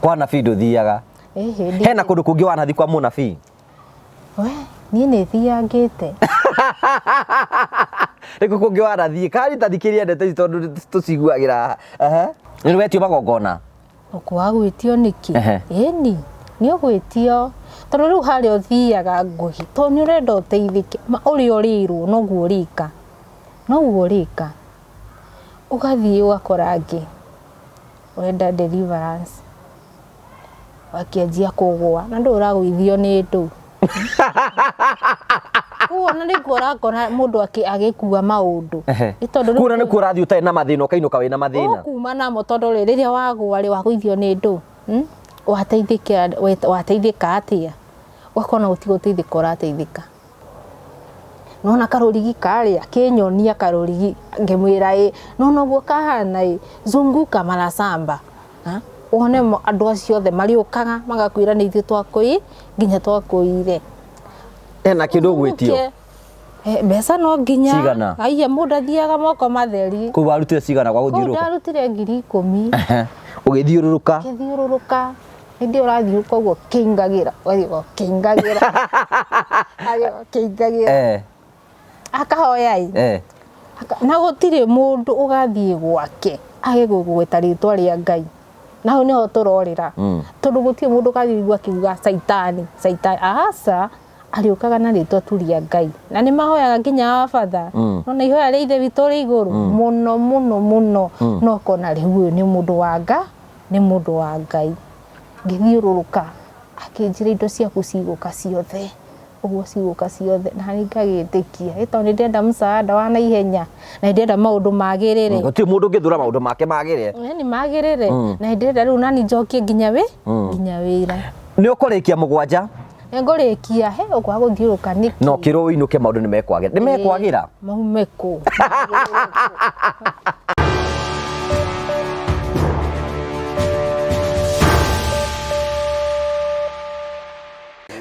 Kwa nabii ndũthiaga? Ĩhĩ. Hena kũndũ kũngĩ wanathi kwa mũnabii? We, niĩ nĩ thiangĩte. Nĩkũ kũngĩ wanathiĩ? Kari ta thikĩrĩria ndeto ici tondũ tũciguagĩra haha. Nĩ wetio magongona? Ũkwaga gwĩtio nĩkĩ? Ehe. Ĩni, nĩ ũgwĩtio. Tondũ rĩu harĩa ũthiaga ngũhi, tondũ nĩ ũrenda ũteithĩke, ma ũrĩa ũrĩrwo noguo ũrĩka. Noguo ũrĩka. Ũgathiĩ ũgakora angĩ, ũrenda deliverance, wakĩanjia kũgũa, na ndũĩ ũragũithio nĩ ndũ. Koguo ona nĩguo ũrakora mũndũ agĩkua maũndũ. Nĩ tondũ rĩu Kuona nĩkuo ũrathiĩ ũtarĩ na mathĩna ũkainũka wĩna mathĩna. Ũkuma namo tondũ rĩ, rĩrĩa wagũa rĩ, wagũithio nĩ ndũ? Hmm? Wateithĩka wateithĩka atĩa? Ũgakora gũtirĩ gũteithĩka ũrateithĩka. Nona karũrigi karĩa kĩnyonia karũrigi ngĩmwĩra ĩ nona ũguo kahana ĩ zunguka mara samba. Ha? Wone andũ acio othe marĩũkaga magakwĩra nĩ ithuĩ twakũi nginya twakũire. Hena kĩndũ ũgwĩtio? Eh, mbeca no nginya. Cigana? Aiya mũndũ athiaga moko matheri. Kũu warutire cigana gwa Kũu gũthiũrũrũka? ndarutire 10,000. Ũgĩthiũrũrũka? Ngĩthiũrũrũka. Hĩndĩ ĩyo ũrathiũrũrũka ũguo ũkĩingagĩra, ũgathiĩ ũkĩingagĩra. Ũgathiĩ ũkĩingagĩra. Akahoya ĩ. Na gũtirĩ mũndũ ũgathiĩ gwake age gũgweta rĩtwa rĩa Ngai. Na hau nĩho tũrorĩra. Tondũ gũtirĩ mũndũ ũgathiĩ ũigue akiuga caitani, caitani. Aca, arĩũkaga na rĩtwa tu rĩa Ngai. Na nĩ mahoyaga nginya Our Father. Nona ihoya rĩa Ithe witũ ũrĩ igũrũ. Mũno mũno mũno. No ũkona rĩu ũyũ nĩ mũndũ wa Ngai, nĩ mũndũ wa Ngai. Ngĩthiũrũrũka, akĩnjĩra indo ciaku cigũka ciothe. Ũguo cigũka ciothe na niĩ ngagĩtĩkia ĩ tondũ nĩ ndĩrenda msaada wa naihenya na nĩ ndĩrenda maũndũ magĩrĩre. Gũtirĩ mũndũ ũngĩthũra maũndũ make magĩre. Yaani magĩrĩre na nĩ ndĩrenda rĩu nani njokie nginya wĩ nginya wĩra. Nĩ ũkũrĩkia mũgwanja? Nĩ ngũrĩkia, he ũkwaga gũthiũrũka nĩkĩ? Na ũkĩrwo ũinũke maũndũ nĩ mekwagĩra. Nĩ mekwagĩra? Maume kũ?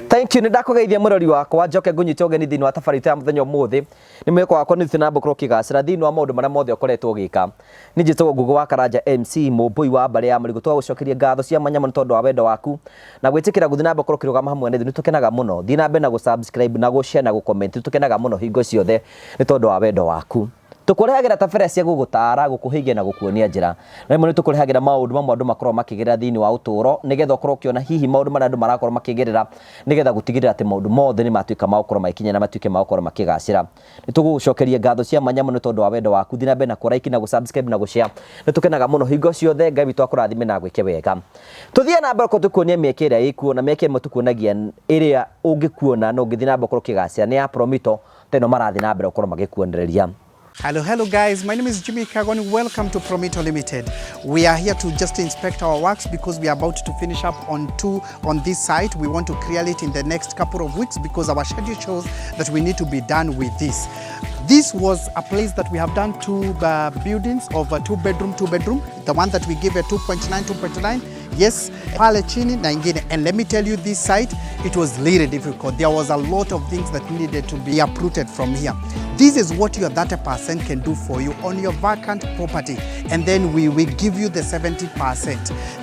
Thank you, nĩ ndakũgeithia mũrori wakwa njoke ngũnyite ũgeni thĩinĩ wa tabarĩra itũ ya mũthenya ũmũthĩ. Nĩ mwĩhoko wakwa nĩ ũthiĩte na mbere gũkorwo ũkĩgacĩra thĩinĩ wa maũndũ marĩa mothe ũkoretwo ũgĩka. Niĩ njĩtagwo Ngũgĩ wa Karanja MC, mũmbũi wa mbarĩ ya Mũrĩgũ. Tũgagũcokeria ngatho cia mwanya mũno tondũ wa wendo waku na gwĩtĩkĩra gũthiĩ na mbere gũkorwo ũkĩrũgama hamwe na ithuĩ. Nĩ tũkenaga mũno. Thiĩ na mbere na gũ subscribe na gũ share na gũ comment. Nĩ tũkenaga mũno hingo ciothe nĩ tondũ wa wendo waku. Tũkũrehagĩra tabarĩra cia gũgũtaara, gũkũhĩgia na gũkuonia njĩra. Na rĩmwe nĩ tũkũrehagĩra maũndũ mamwe andũ makoragwo makĩgerera thĩinĩ wa ũtũũro nĩgetha ũkorwo ũkĩona hihi maũndũ marĩa andũ marakorwo makĩgerera nĩgetha gũtigĩrĩra atĩ maũndũ mothe nĩ matuĩka ma gũkorwo magĩkinya na matuĩke ma gũkorwo makĩgacĩra. Nĩ tũgũgũcokeria ngatho cia mwanya mũno tondũ wa wendo waku. Thiĩ na mbere na kũ like na gũ subscribe na gũ share. Nĩ tũkenaga mũno hingo ciothe. Ngai witũ akũrathime na agwĩke wega. Tũthiĩ na mbere gũkorwo tũkuonia mĩeke ĩrĩa ĩkuo na mĩeke ĩmwe tũkuonagia ĩrĩa ũngĩkuona na ũngĩthiĩ na mbere gũkorwo ũkĩgacĩra nĩ ya Promito ta ĩno marathiĩ na mbere gũkorwo magĩkuonereria. Hello, hello guys. My name is Jimmy Kagoni. Welcome to Promito Limited. We are here to just inspect our works because we are about to finish up on two on this site. We want to clear it in the next couple of weeks because our schedule shows that we need to be done with this. This was a place that we have done two buildings of a two bedroom, two bedroom. The one that we give a 2.9, 2.9. Yes, pale chini na ingine. And let me tell you, this site, it was really difficult. There was a lot of things that needed to be uprooted from here. This is what your 30% can do for you on your vacant property. And then we will give you the 70%.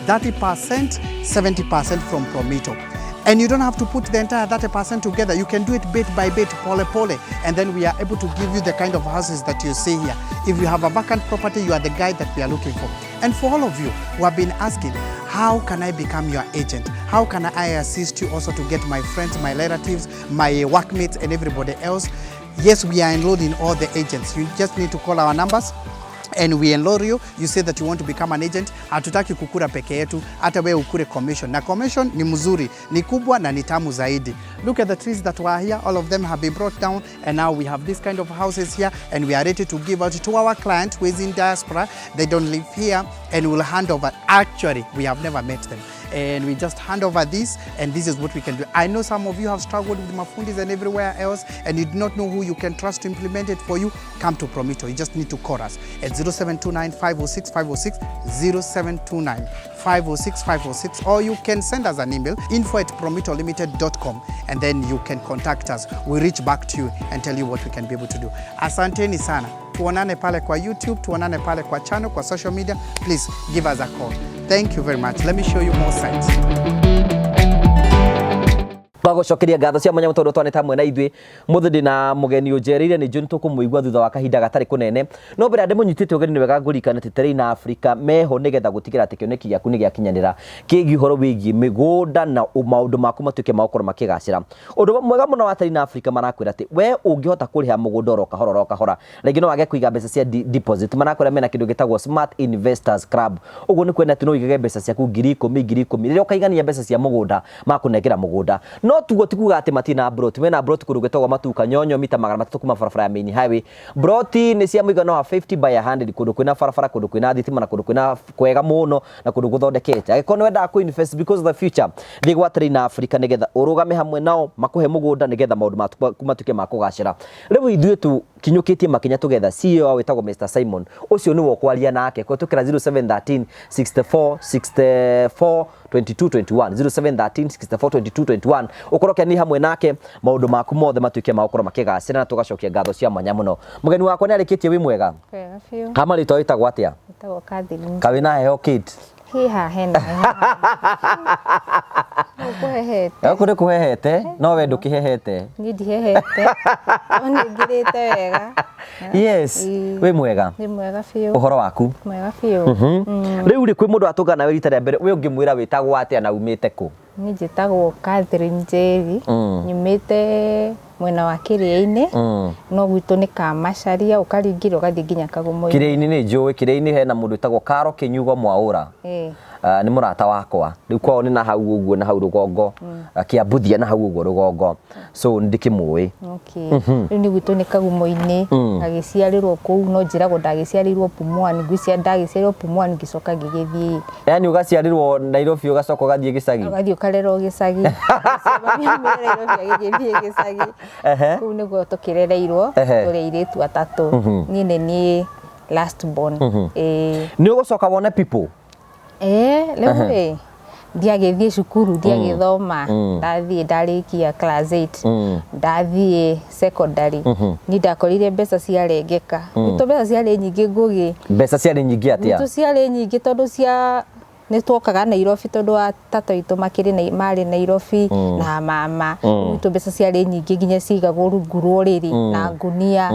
30%, 70% from Promito. And you don't have to put the entire 30% together. You can do it bit by bit, pole pole. And then we are able to give you the kind of houses that you see here. If you have a vacant property, you are the guy that we are looking for. And for all of you who have been asking, how can I become your agent? How can I assist you also to get my friends, my relatives, my workmates, and everybody else? Yes, we are enrolling all the agents. You just need to call our numbers and we enroll you. You say that you want to become an agent. Hatutaki kukura peke yetu, hata wewe ukure commission. Na commission ni mzuri, ni kubwa na ni tamu zaidi. Look at the trees that were here. All of them have been brought down, and now we have this kind of houses here, and we are ready to give out to our client who is in diaspora. They don't live here, and we'll hand over. Actually, we have never met them. And we just hand over this, and this is what we can do. I know some of you have struggled with mafundis and everywhere else, and you do not know who you can trust to implement it for you. Come to Promito. You just need to call us at 0729 506 506, 0729 506 506, or you can send us an email, info@promitolimited.com, and then you can contact us. We reach back to you and tell you what we can be able to do. Asanteni sana. Tuonane pale kwa YouTube, tuonane pale kwa channel, kwa social media. Please give us a call. Thank you very much. Let me show you more sites. Twagũcokeria ngatho cia mwanya tondũ twanĩte hamwe na ithuĩ mũthĩ. Ndĩ na mũgeni ũnjereire, nĩ njũĩ nĩtũkũmũigua thutha wa kahinda gatarĩ kũnene, no mbere ya ndĩmũnyitĩte ũgeni, nĩ wega ngũririkane atĩ Terrain Africa meho nĩgetha gũtigĩra atĩ kĩoneki gĩaku nĩ gĩakinyanĩra kĩgiĩ ũhoro wĩgiĩ mĩgũnda na maũndũ maku matuĩke ma gũkorwo makĩgacĩra. Ũndũ mwega mũno wa Terrain Africa, marakwĩra atĩ we ũngĩhota kũrĩha mũgũnda oro kahora oro kahora, rĩngĩ no wage kũiga mbeca cia deposit. Marakwĩra mena kĩndũ gĩtagwo Smart Investors Club. Ũguo nĩ kuona atĩ no ũigage mbeca ciaku 10,000 10,000, rĩrĩa ũkaigania mbeca cia mũgũnda, makũnengera mũgũnda. No tuguo ti kuga atĩ matirĩ na broti. Mena broti kũndũ gwĩtagwo Matuka Nyonyo, mita 300 kuma barabara ya main highway. Broti nĩ cia mũigana wa 50 by 100, kũndũ kwĩna barabara, kũndũ kwĩna thitima, na kũndũ kwĩna kwega mũno, na kũndũ gũthondekete. Angĩkorwo nĩ wendaga kũ invest because of the future, thiĩ gwa Terrain Africa nĩgetha ũrũgame hamwe nao makũhe mũgũnda nĩgetha maũndũ maku matuĩke ma kũgacĩra. Rĩu ithuĩ tu kinyũkĩtie makinya tũgetha CEO wao wĩtagwo Mr Simon, ũcio nĩwe ũkwaria nake kũhetũkĩra 0713 64 64 22 21, 0713 64 22 21. Ũkorwo keni hamwe nake, maũndũ maku mothe matuĩke ma gũkorwo makĩgacĩra, na tũgacokia ngatho cia mwanya mũno. Mũgeni wakwa nĩ arĩkĩtie. Wĩ mwega? Wega biũ. Kama rĩtwa wĩtagwo atĩa? Wĩtagwo Catherine. Kawĩna heho Kate? Hiha hena heho. Kũhehete. Gũkũ nĩ kũhehete, no we ndũkĩhehete. Niĩ ndihehete. No nĩ ngirĩte wega. Yes. Ĩĩ. Wĩ mwega? Nĩ mwega biũ. Ũhoro waku? Mwega biũ. Rĩu rĩ, kwĩ mũndũ atũngana nawe rita rĩa mbere, we ũngĩmwĩra wĩtagwo atĩa na umĩte kũ? Niĩ njĩtagwo Catherine Njeri. Nyumĩte mwena wa Kĩrĩa-inĩ. No gwitũ nĩ Kamacaria, ũkaringĩra ũgathiĩ nginya Kagumo-inĩ. Kĩrĩa-inĩ nĩ njũĩ. Kĩrĩa-inĩ hena mũndũ wĩtagwo Karo Kĩnyugo Mwaũra. Nĩ mũrata wakwa. Rĩu kwao nĩ na hau ũguo, na hau rũgongo, Kĩambuthia, na hau ũguo rũgongo, so nĩ ndĩkĩmũĩ. Okay. Rĩu nĩ gwitũ nĩ Kagumo-inĩ, ngagĩciarĩrwo kũu, no njĩragwo ndagĩciarĩirwo Pumwani, ngwĩciria ndagĩciarĩrwo Pumwani ngĩcoka ngĩgĩthiĩ. Yani ũgaciarĩrwo Nairobi, ũgacoka ũgathiĩ gĩcagi? Ũgathiĩ ũkarerwo gĩcagi. Mami aumire Nairobi agĩgĩthiĩ gĩcagi. Kũu nĩguo tũkĩrereirwo. Tũrĩ airĩtu atatũ. Niĩ nĩ niĩ last born. Ĩĩ. Nĩ ũgũcoka wone people? Ĩĩ, rĩu rĩ, ndiagĩthiĩ cukuru, ndiagĩthoma. Ndathiĩ ndarĩkia class 8, ndathiĩ secondary, niĩ ndakorire mbeca ciarengeka. Gwitũ mbeca ciarĩ nyingĩ, Ngũgĩ. Mbeca ciarĩ nyingĩ atĩa? Gwitũ ciarĩ nyingĩ tondũ cia nĩ twokaga Nairobi, tondũ wa tata witũ makĩrĩ marĩ Nairobi na mama. Gwitũ mbeca ciarĩ nyingĩ, nginya cigagwo rungu rwa ũrĩrĩ na ngunia.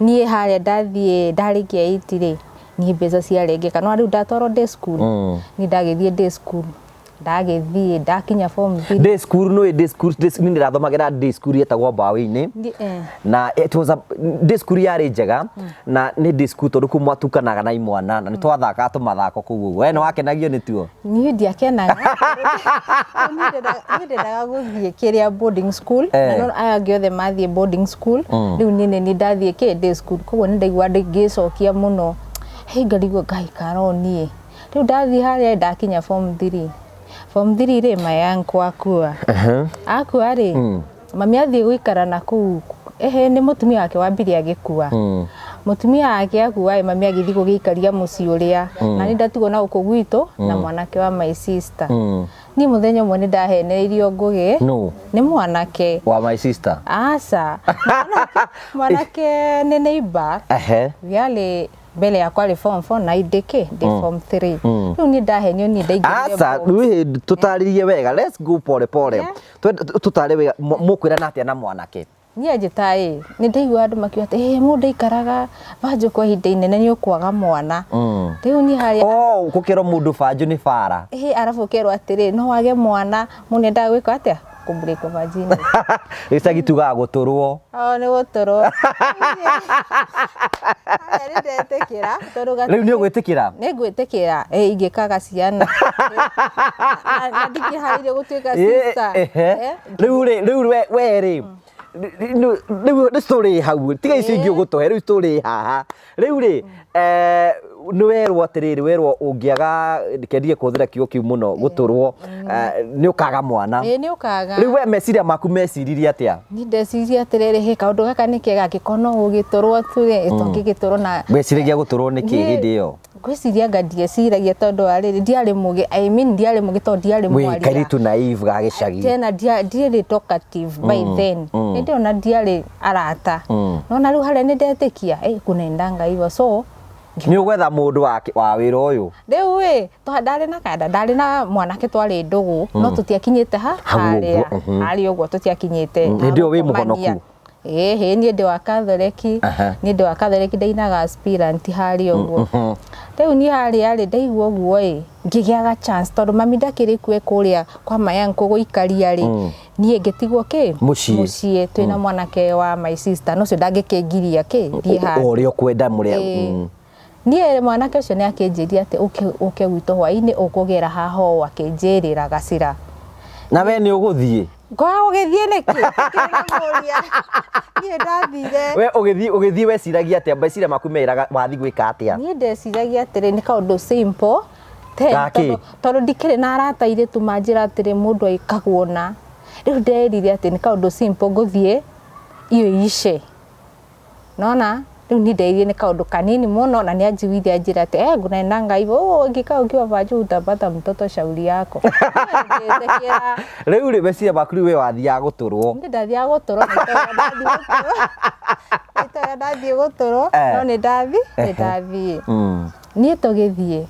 Niĩ harĩa ndathiĩ ndarĩkia 8 rĩ, niĩ mbeca ciarengeka, no rĩu ndatwarwo day school. Niĩ ndagĩthiĩ day school, ndagĩthiĩ ndakinya form 3. Day school, nĩ day school, day school, niĩ ndĩrathomagĩra day school yetagwo Mbaũ-inĩ. Na it was a day school yarĩ njega, na nĩ day school tondũ kũu mwatukanaga na imwana na nĩ twathakaga tũmathako kũu ũguo. We nĩ wakenagio nĩ tuo? Niĩ ndiakenaga. Niĩ ndendaga gũthiĩ kĩrĩa, boarding school. Na no aya angĩ othe mathiĩ boarding school, rĩu niĩ nĩ niĩ ndathiĩ kĩ day school. Koguo nĩ ndaigua ngĩcokia mũno. Hĩ, ngarigwo Ngai kana niĩ rĩu ndathiĩ harĩa ndakinya form 3. Form 3 rĩ, my uncle akua. Akua rĩ, mami athiĩ gũikara na kũu. Ehe, nĩ mũtumia wake wambire agĩkua. Mũtumia wake akua ĩ, mami agĩthiĩ gũgĩikaria mũciĩ ũrĩa, na nĩ ndatigwo na gũkũ gwitũ na mwanake wa my sister. Niĩ mũthenya ũmwe nĩ ndahenereirio, Ngũgĩ. No. Nĩ mwanake. Wa my sister? Aca, mwanake nĩ neighbor. Yarĩ mbere yakwa, arĩ form 4 na ndĩ ndĩ form 3. Rĩu niĩ ndahenio, niĩ ndaingĩrire Aca. box. Rĩu hĩndĩ tũtarĩrie wega, let's go pole pole. Tũtare wega, mũkwĩrana atĩa na mwanake? Niĩ anjĩta ĩ, nĩ ndaigua andũ makiuga atĩ ĩ mũndũ aikaraga banjũ kwa ihinda inene nĩ ũkwaga mwana. Rĩu niĩ harĩa Oh, gũkĩrwo mũndũ banjũ nĩ bara. Ĩ, arabu ũkerwo atĩrĩ, no wage mwana, mũndũ endaga gwĩka atĩa, kũ break virginity. Gĩcagi tugaga gũtũrwo. O nĩ gũtũrwo. Harĩa nĩ ndetĩkĩra tondũ Rĩu nĩ ũgwĩtĩkĩra? Nĩ ngwĩtĩkĩra ĩ, ingĩkaga ciana na ndikĩharĩirie gũtuĩka sister. Rĩu rĩ, rĩu we rĩ, rĩu nĩ story hau, tiga icio ingĩ ũgũtũhe rĩu, story haha rĩu rĩ, Nĩ werwo atĩrĩrĩ, werwo ũngĩaga, kendige kũhũthĩra kiugo kĩu mũno, gũtũrwo, nĩ ũkaga mwana. Ĩĩ, nĩ ũkaga. Rĩu we meciria maku meciririe atĩa? Niĩ ndeciria atĩrĩrĩ, hĩ, kaũndũ gaka nĩ kega, angĩkorwo no gũgĩtũrwo tu rĩ, tũngĩgĩtũrwo na Weciragia gũtũrwo nĩkĩ hĩndĩ ĩyo? Ngwĩciria anga ndieciragia tondũ wa rĩrĩ, ndiarĩ mũgĩ, I mean ndiarĩ mũgĩ tondũ ndiarĩ Wĩ mwaria. kairĩtu naive ga gĩcagi. Tena ndiarĩ talkative by then. Hĩndĩ ĩyo na ndiarĩ arata. Nona rĩu harĩa nĩ ndetĩkia, eh, kunaendanga hivyo, so Nĩ ũgwetha mũndũ wa wĩra ũyũ. Rĩu ĩ, ndarĩ na kanda, ndarĩ na mwanake twarĩ ndũgũ, no tũtiakinyĩte ha Hau ũguo, harĩa, harĩa ũguo tũtiakinyĩte. Hĩndĩ ĩyo wĩ Gũkomania. mũhonoku? Ĩĩ, hĩ, niĩ ndĩ wa Catholic, niĩ ndĩ wa Catholic, ndainaga aspirant harĩa ũguo. Rĩu niĩ harĩa rĩ, ndaigua ũguo ĩ, ngĩgĩa ga chance tondũ mami ndakĩrĩ kuo kũrĩa kwa my uncle gũikaria rĩ, niĩ ngĩtigwo kĩ? Mũciĩ. Mũciĩ twĩna mwanake wa my sister, no ũcio ndangĩkĩngiria kĩ, thiĩ handũ. O ũrĩa ũkwenda mũrĩa. Ĩĩ. Niĩ mwanake ũcio nĩ akĩnjĩria atĩ ũke gwitũ hwaĩ-inĩ, ũkũgera haha ũũ, akĩnjĩrĩra gacĩra. Na we nĩ ũgũthiĩ? Ngwaga gũgĩthiĩ nĩkĩ? Ngĩmũria. Niĩ ndathire. We ũgĩthiĩ weciragia atĩa? Meciria maku meraga wathiĩ gwĩka atĩa? Niĩ ndeciragia atĩrĩ, nĩ kaũndũ simple. Gakĩ? Tondũ ndikĩrĩ na arata airĩtu manjĩra atĩrĩ mũndũ aikagwo na. Rĩu nderire atĩ nĩ kaũndũ simple ngũthiĩ iyo ice. Nona? Rĩu niĩ nderire nĩ kaũndũ kanini mũno na nĩ anjiguithia anjĩra atĩ, ngunaendanga hivyo, oh, ũngĩka ukiwa vachu utapata mtoto shauri yako. Ngĩtĩkĩra. Rĩu rĩ, meciria maku rĩu we wathiaga gũtũrwo. Niĩ ndathiaga gũtũrwo, na itũra ndathiĩ gũtũrwo. Itũra ndathiĩ gũtũrwo, no nĩ ndathiĩ, nĩ ndathiĩ. Niĩ tũgĩthiĩ,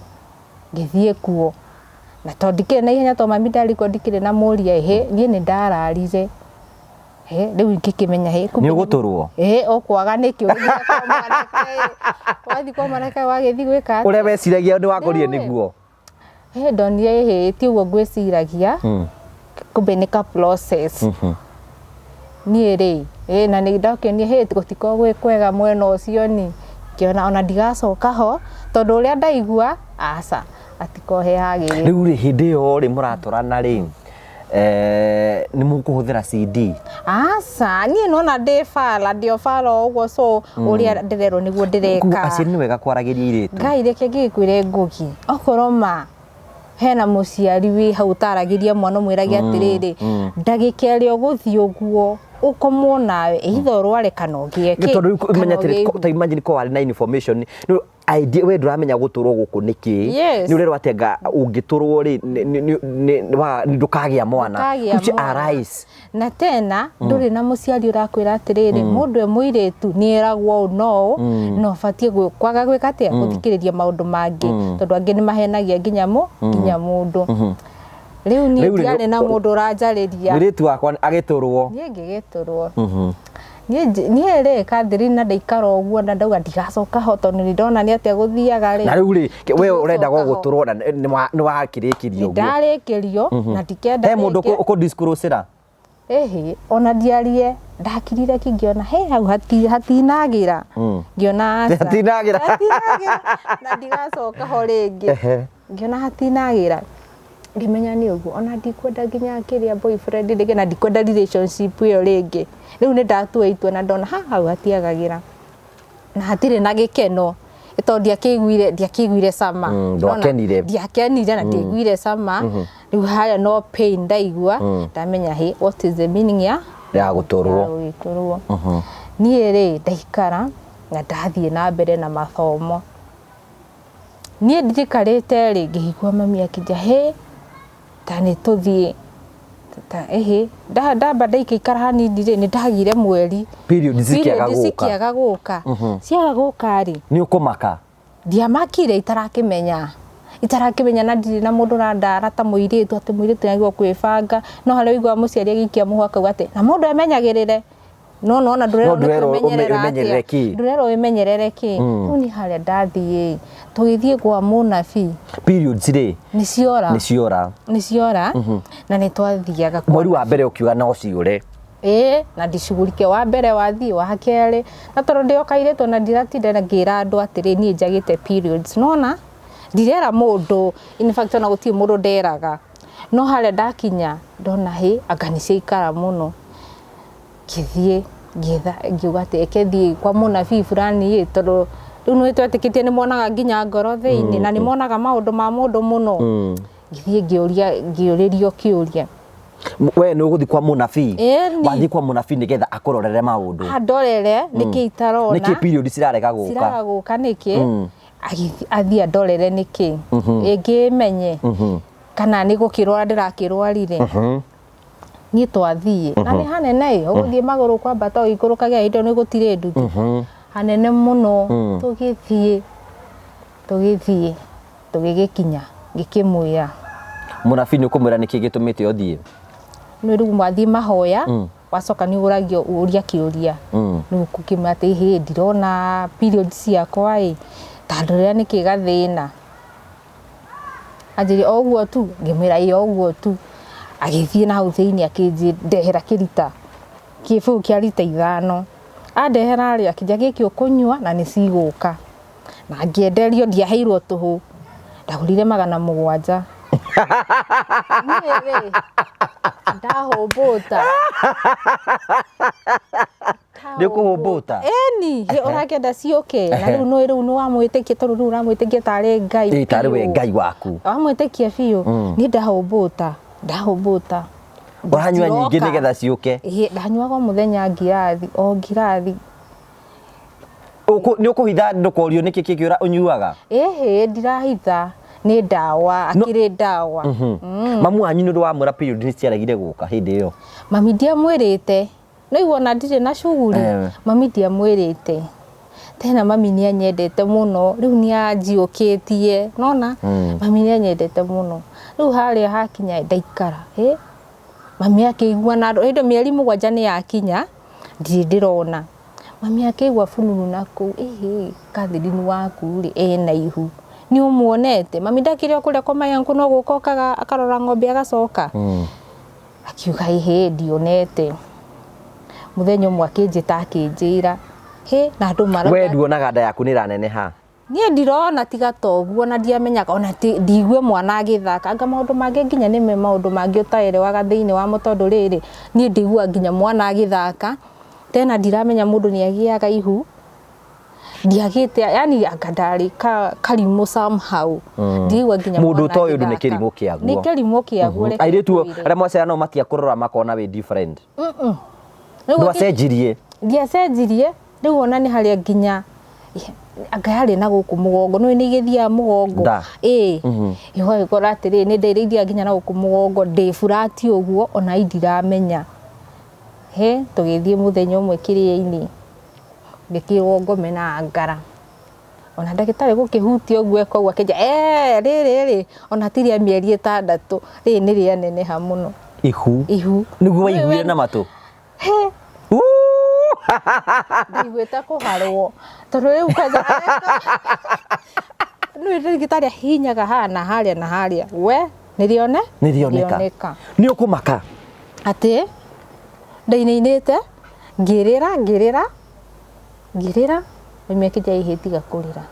ngĩthiĩ kuo. Na tondũ ndikĩrĩ na ihenya tondũ mami ndarĩ kuo, ndikĩrĩ na mũria, ĩhĩ, niĩ nĩ ndararire. Hĩ, rĩu ngĩkĩmenya, hĩ, kumbe Nĩ ũgũtũrwo? Ĩĩ, ũkwaga nĩkĩ? Ũgĩthiĩ kwa mwanake, wathiĩ kwa mwanake wagĩthiĩ gwĩka atĩa? Ũrĩa weciragia nĩ wakorire Rĩu-ĩ. nĩguo? Hĩ, ndonire hĩ, ti ũguo ngwĩciragia. Kumbe nĩ ka process. Niĩ rĩ, ĩ, na nĩ ndakĩonire, hĩ, gũtikoragwo gwĩ kwega mwena ũcio ni. Ngĩona ona ndigacoka ho, tondũ ũrĩa ndaigua, aca, atikoragwo he hagĩrĩru. Rĩu rĩ, hĩndĩ ĩyo rĩ, mũratũrana rĩ, nĩ mũkũhũthĩra CD? Aca, niĩ nona ndĩ bara, ndĩ o bara o ũguo, so ũrĩa ndĩrerwo nĩguo ndĩreka. Koguo aciari nĩ wega kwaragĩria airĩtu. Ngai reke ngĩgĩkwĩre Ngugi, okorwo ma hena mũciari wĩ hau ũtaragĩria mwana ũmwĩrage atĩrĩrĩ, ndagĩka ĩrĩa ũgũthiĩ ũguo ũkomwo nawe, either ũrware kana ũgĩe kĩ, Tondũ rĩu kana menya atĩrĩ, ũgĩe ihu. ta imagine ko warĩ na information, nĩ idea we ndũramenya gũtũrwo gũkũ nĩkĩ. Nĩ ũrerwo atĩ anga ũngĩtũrwo rĩ, ndũkagĩa mwana. Ndũkagĩa Which mwana. arise. Na tena ndũrĩ na mũciari ũrakwĩra atĩrĩrĩ, mũndũ e mũirĩtu nĩ eragwo ũũ no ũũ, na ũbatiĩ kwaga gwĩka atĩa, gũthikĩrĩria maũndũ mangĩ, tondũ angĩ nĩ mahenagia nginya nginya mũndũ. Rĩu niĩ Rĩu rĩ, ndiarĩ na mũndũ ũranjarĩria. Mũirĩtu wakwa agĩtũrwo. Niĩ ngĩgĩtũrwo. Niĩ niĩ rĩ, Catherine, na ndaikara ũguo na ndauga ndigacoka ho tondũ nĩ ndona nĩ atĩa gũthiaga rĩ. Na rĩu rĩ, we ũrenda Ndigacoka ho. gũtũrwo na nĩ wakĩrĩkĩrio ũguo. Ndarĩkĩrio na ndikenda He mũndũ rĩngĩ. ũkũ-disclose-ĩra? Ĩhĩ, ona ndiarie, ndakirire ki ngĩona, he, hau hatinagĩra. Ngĩona aca. Hatinagĩra. Hatinagĩra. Na ndigacoka ho rĩngĩ. Ngĩona hatinagĩra. Ngĩmenya nĩ ũguo, ona ndikwenda nginya kĩrĩa boyfriend rĩngĩ, na ndikwenda relationship ĩyo rĩngĩ. Rĩu nĩ ndatua itua na ndona ha, hau hatiagagĩra. Na hatirĩ na gĩkeno. Tondũ ndiakĩiguire cama. Ndwakenire. Ndiakenire na ndiaiguire cama. Rĩu harĩa no pain ndaigua, ndamenya hĩ, what is the meaning ya Ya gũtũrwo. Ya gũgĩtũrwo. Niĩ rĩ, ndaikara na ndathiĩ na mbere na mathomo. Niĩ njikarĩte rĩ, ngĩigua mami akĩnjĩra, hĩ, ta nĩ tũthiĩ. Ta, ĩhĩ, ndamba ndaikaikara hanini rĩ, nĩ ndagire mweri. Period cikĩaga Period gũka. cikĩaga gũka. Ciaga gũka rĩ, Nĩ ũkũmaka? Ndiamakire itarakĩmenya. Itarakĩmenya na ndirĩ na mũndũ ũrandara ta mũirĩtu, atĩ mũirĩtu nĩ agĩrĩirwo kwĩbanga. No harĩa ũiguaga mũciari agĩikia mũhu akauga atĩ, na mũndũ emenyagĩrĩre. No nona ndũrerwo No ndũrerwo nĩ kwĩmenyerera wĩmenyerere atĩa. kĩ? Ndũrerwo wĩmenyerere kĩ? Rĩu niĩ harĩa ndathiĩ, tũgĩthiĩ kwa mũnabii. Periods rĩ? Nĩ ciora. Nĩ ciora. Nĩ ciora. Na nĩ twathiaga kwa Mweri wa mbere ũkiuga no ciũre. Ĩĩ, na ndicugurike wa mbere wathiĩ wa kerĩ. Na tondũ ndĩ o kairĩtu na ndiratinda ngĩra andũ atĩrĩ niĩ njagĩte periods. Nona ndirera mũndũ, in fact ona gũtirĩ mũndũ nderaga. No harĩa ndakinya ndona hĩ, anga nĩ ciaikara mũno. Ngĩthiĩ ngĩetha, ngiuga atĩ reke thiĩ kwa mũnabii fulani ĩ, tondũ Rĩu nĩ twetĩkĩtie nĩ monaga nginya ngoro thĩinĩ na nĩ monaga maũndũ ma mũndũ mũno. Ngĩthiĩ ngĩũria, ngĩũrĩrio kĩũria. We nĩ ũgũthiĩ kwa mũnabii? Ĩni. Wathiĩ kwa mũnabii nĩgetha akũrorere maũndũ. Andorere nĩkĩ itarona. Nĩkĩ period cirarega gũka. Cirarega gũka nĩkĩ. Athiĩ andorere nĩkĩ. Ĩngĩ menye kana nĩ gũkĩrwara ndĩrakĩrwarire. Niĩ twathiĩ na nĩ hanene ĩ, ũgũthiĩ magũrũ kwambata ũgĩikũrũkagia hĩndĩ ĩyo nĩ gũtirĩ nduthi. Hanene mũno. Tũgĩthiĩ tũgĩthiĩ tũgĩgĩkinya ngĩkĩmwĩra. Mũnabii nĩ ũkũmwĩra nĩkĩ gĩtũmĩte ũthiĩ? Nĩ rĩu wathiĩ mahoya, wacoka nĩ ũragio ũria kĩũria. Rĩu ũkĩmwĩra atĩ hĩ ndirona period ciakwa ĩ, ta ndorera nĩkĩ gathĩna. Anjĩrire o ũguo tu, ngĩmwĩra ĩ o ũguo tu. Agĩthiĩ na hau thĩinĩ akĩndehera kĩrita, kĩbũyũ kĩa rita 5. Andehera rĩ, akĩnjĩra gĩkĩ ũkũnyua na nĩ cigũka. Na ngĩenderio, ndiaheirwo tũhũ. Ndagũrire 700. Niĩ rĩ, ndahũmbũta. Nĩ ũkũhũmbũta? Ĩni, ũrakĩenda ciũke. Na rĩu nĩ rĩu nĩ wamwĩtĩkia, tondũ rĩu ũramwĩtĩkia tarĩ Ngai. Ĩ, tarĩ we Ngai waku. Wamwĩtĩkia biũ. Niĩ ndahũmbũta, ndahũmbũta. Ũranyua nyingĩ nĩgetha ciũke. Ĩ, ndanyuaga o mũthenya ngirathi, o ngirathi. Nĩ ũkũhitha ndũkorio nĩkĩ kĩngĩ ũnyuaga? Ĩhĩ, ndirahitha. Nĩ ndawa, akĩrĩ ndawa. Mamu wanyu nĩ ũndũ wa mwĩra period nĩ ciaregire gũka hĩndĩ ĩyo? Mami ndiamwĩrĩte. No igua ona ndirĩ na shughuli. Mami ndiamwĩrĩte. Tena mami nĩ anyendete mũno. Rĩu nĩ anjiũkĩtie. Nona? Mami nĩ anyendete mũno. Rĩu harĩa hakinya ndaikara. Mami akĩigua na hĩndĩ mĩeri 7 nĩ yakinya, ndirĩ ndĩrona. Mami akĩigua fununu na kũu, ĩhĩ, Catherine waku rĩ, ena ihu. Nĩ ũmuonete? Mami ndakĩrĩ o kũrĩa kwa mayangu no gũka okaga akarora ng'ombe agacoka. Akiuga ĩhĩ, ndionete. Mũthenya ũmwe akĩnjĩta akĩnjĩra, hĩ, na andũ marauga We nduonaga nda yaku nĩ ĩraneneha? Niĩ ndirona tiga ta ũguo na ndiamenyaga ona ndigue mwana agĩthaka. Anga maũndũ mangĩ nginya nĩ me maũndũ mangĩ ũtaerewaga thĩinĩ wamo tondũ rĩrĩ, niĩ ndiguaga nginya mwana agĩthaka. Tena ndiramenya mũndũ nĩ agĩaga ihu. Ndiagĩte, yani anga ndarĩ karimũ somehow. Ndiguaga nginya Mũndũ mwana ũtoĩ ũndũ nĩ agĩthaka. kĩrimũ kĩaguo. Nĩ kĩrimũ kĩaguo, reke Airĩtu ngwĩre. arĩa mwaciara nao matiakũrora makona wĩ different. Rĩu Ndwacenjirie? Ndiacenjirie. Rĩu ona nĩ harĩa nginya anga yarĩ na gũkũ mũgongo, nĩũĩ nĩ igĩthiaga mũgongo. Nda. Ĩĩ. Ũgagĩkora atĩrĩrĩ, nĩ nda iria ithiaga nginya na gũkũ mũgongo, ndĩ flat ũguo, ona niĩ ndiramenya. He, tũgĩthiĩ mũthenya ũmwe kĩrĩa-inĩ, ngĩkĩrwo ngome na ngara. Ona ndagĩtarĩ gũkĩhutia ũguo eka ũguo akĩnjĩra, rĩrĩ rĩ, ona ti rĩa mĩeri 6, rĩrĩ nĩ rĩaneneha mũno. Ihu. Ihu. Nĩguo waiguire na matũ? He. Ndaiguĩte kũharwo. Tondũ rĩu kwanza nĩ ndagĩtarĩ ahihinyaga haha na harĩa na harĩa. We, nĩ rĩone? Nĩ rĩoneka. Rĩoneka. Nĩ ũkũmaka? Atĩ, ndainainĩte, ngĩrĩra, ngĩrĩra, ngĩrĩra, mami akĩnjĩra ihĩ tiga kũrĩra.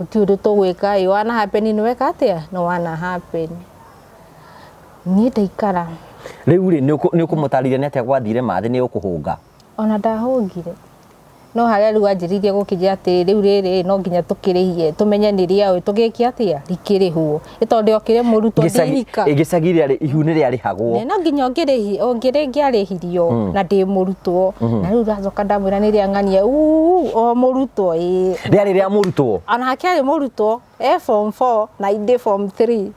Gũtirĩ ũndũ tũgwĩka ĩ, wana happen nĩ weka atĩa? Nĩ wana happen. Niĩ ndaikara. Rĩu rĩ, nĩ ũkũmũtarĩria nĩ atĩa gwathire mathĩ nĩ ũkũhũnga? Ona ndahũngire. No harĩa rĩu anjĩrĩirie gũkĩnjĩra atĩ rĩu rĩrĩ no nginya tũkĩrĩhie, tũmenye nĩ rĩaũ, tũgĩke atĩa? Rikĩrĩhwo. Nĩ tondũ ndĩokire mũrutwo ndĩhika. Gĩcagi rĩarĩ ihu nĩ rĩarĩhagwo. Nĩ no nginya ũngĩarĩhirio na ndĩ mũrutwo. Na rĩu ndacoka ndamwĩra nĩ rĩa ng'ania, uu, o mũrutwo ĩĩ. Rĩarĩ rĩa mũrutwo? Ona hake arĩ mũrutwo, e form 4 na indĩ form 3.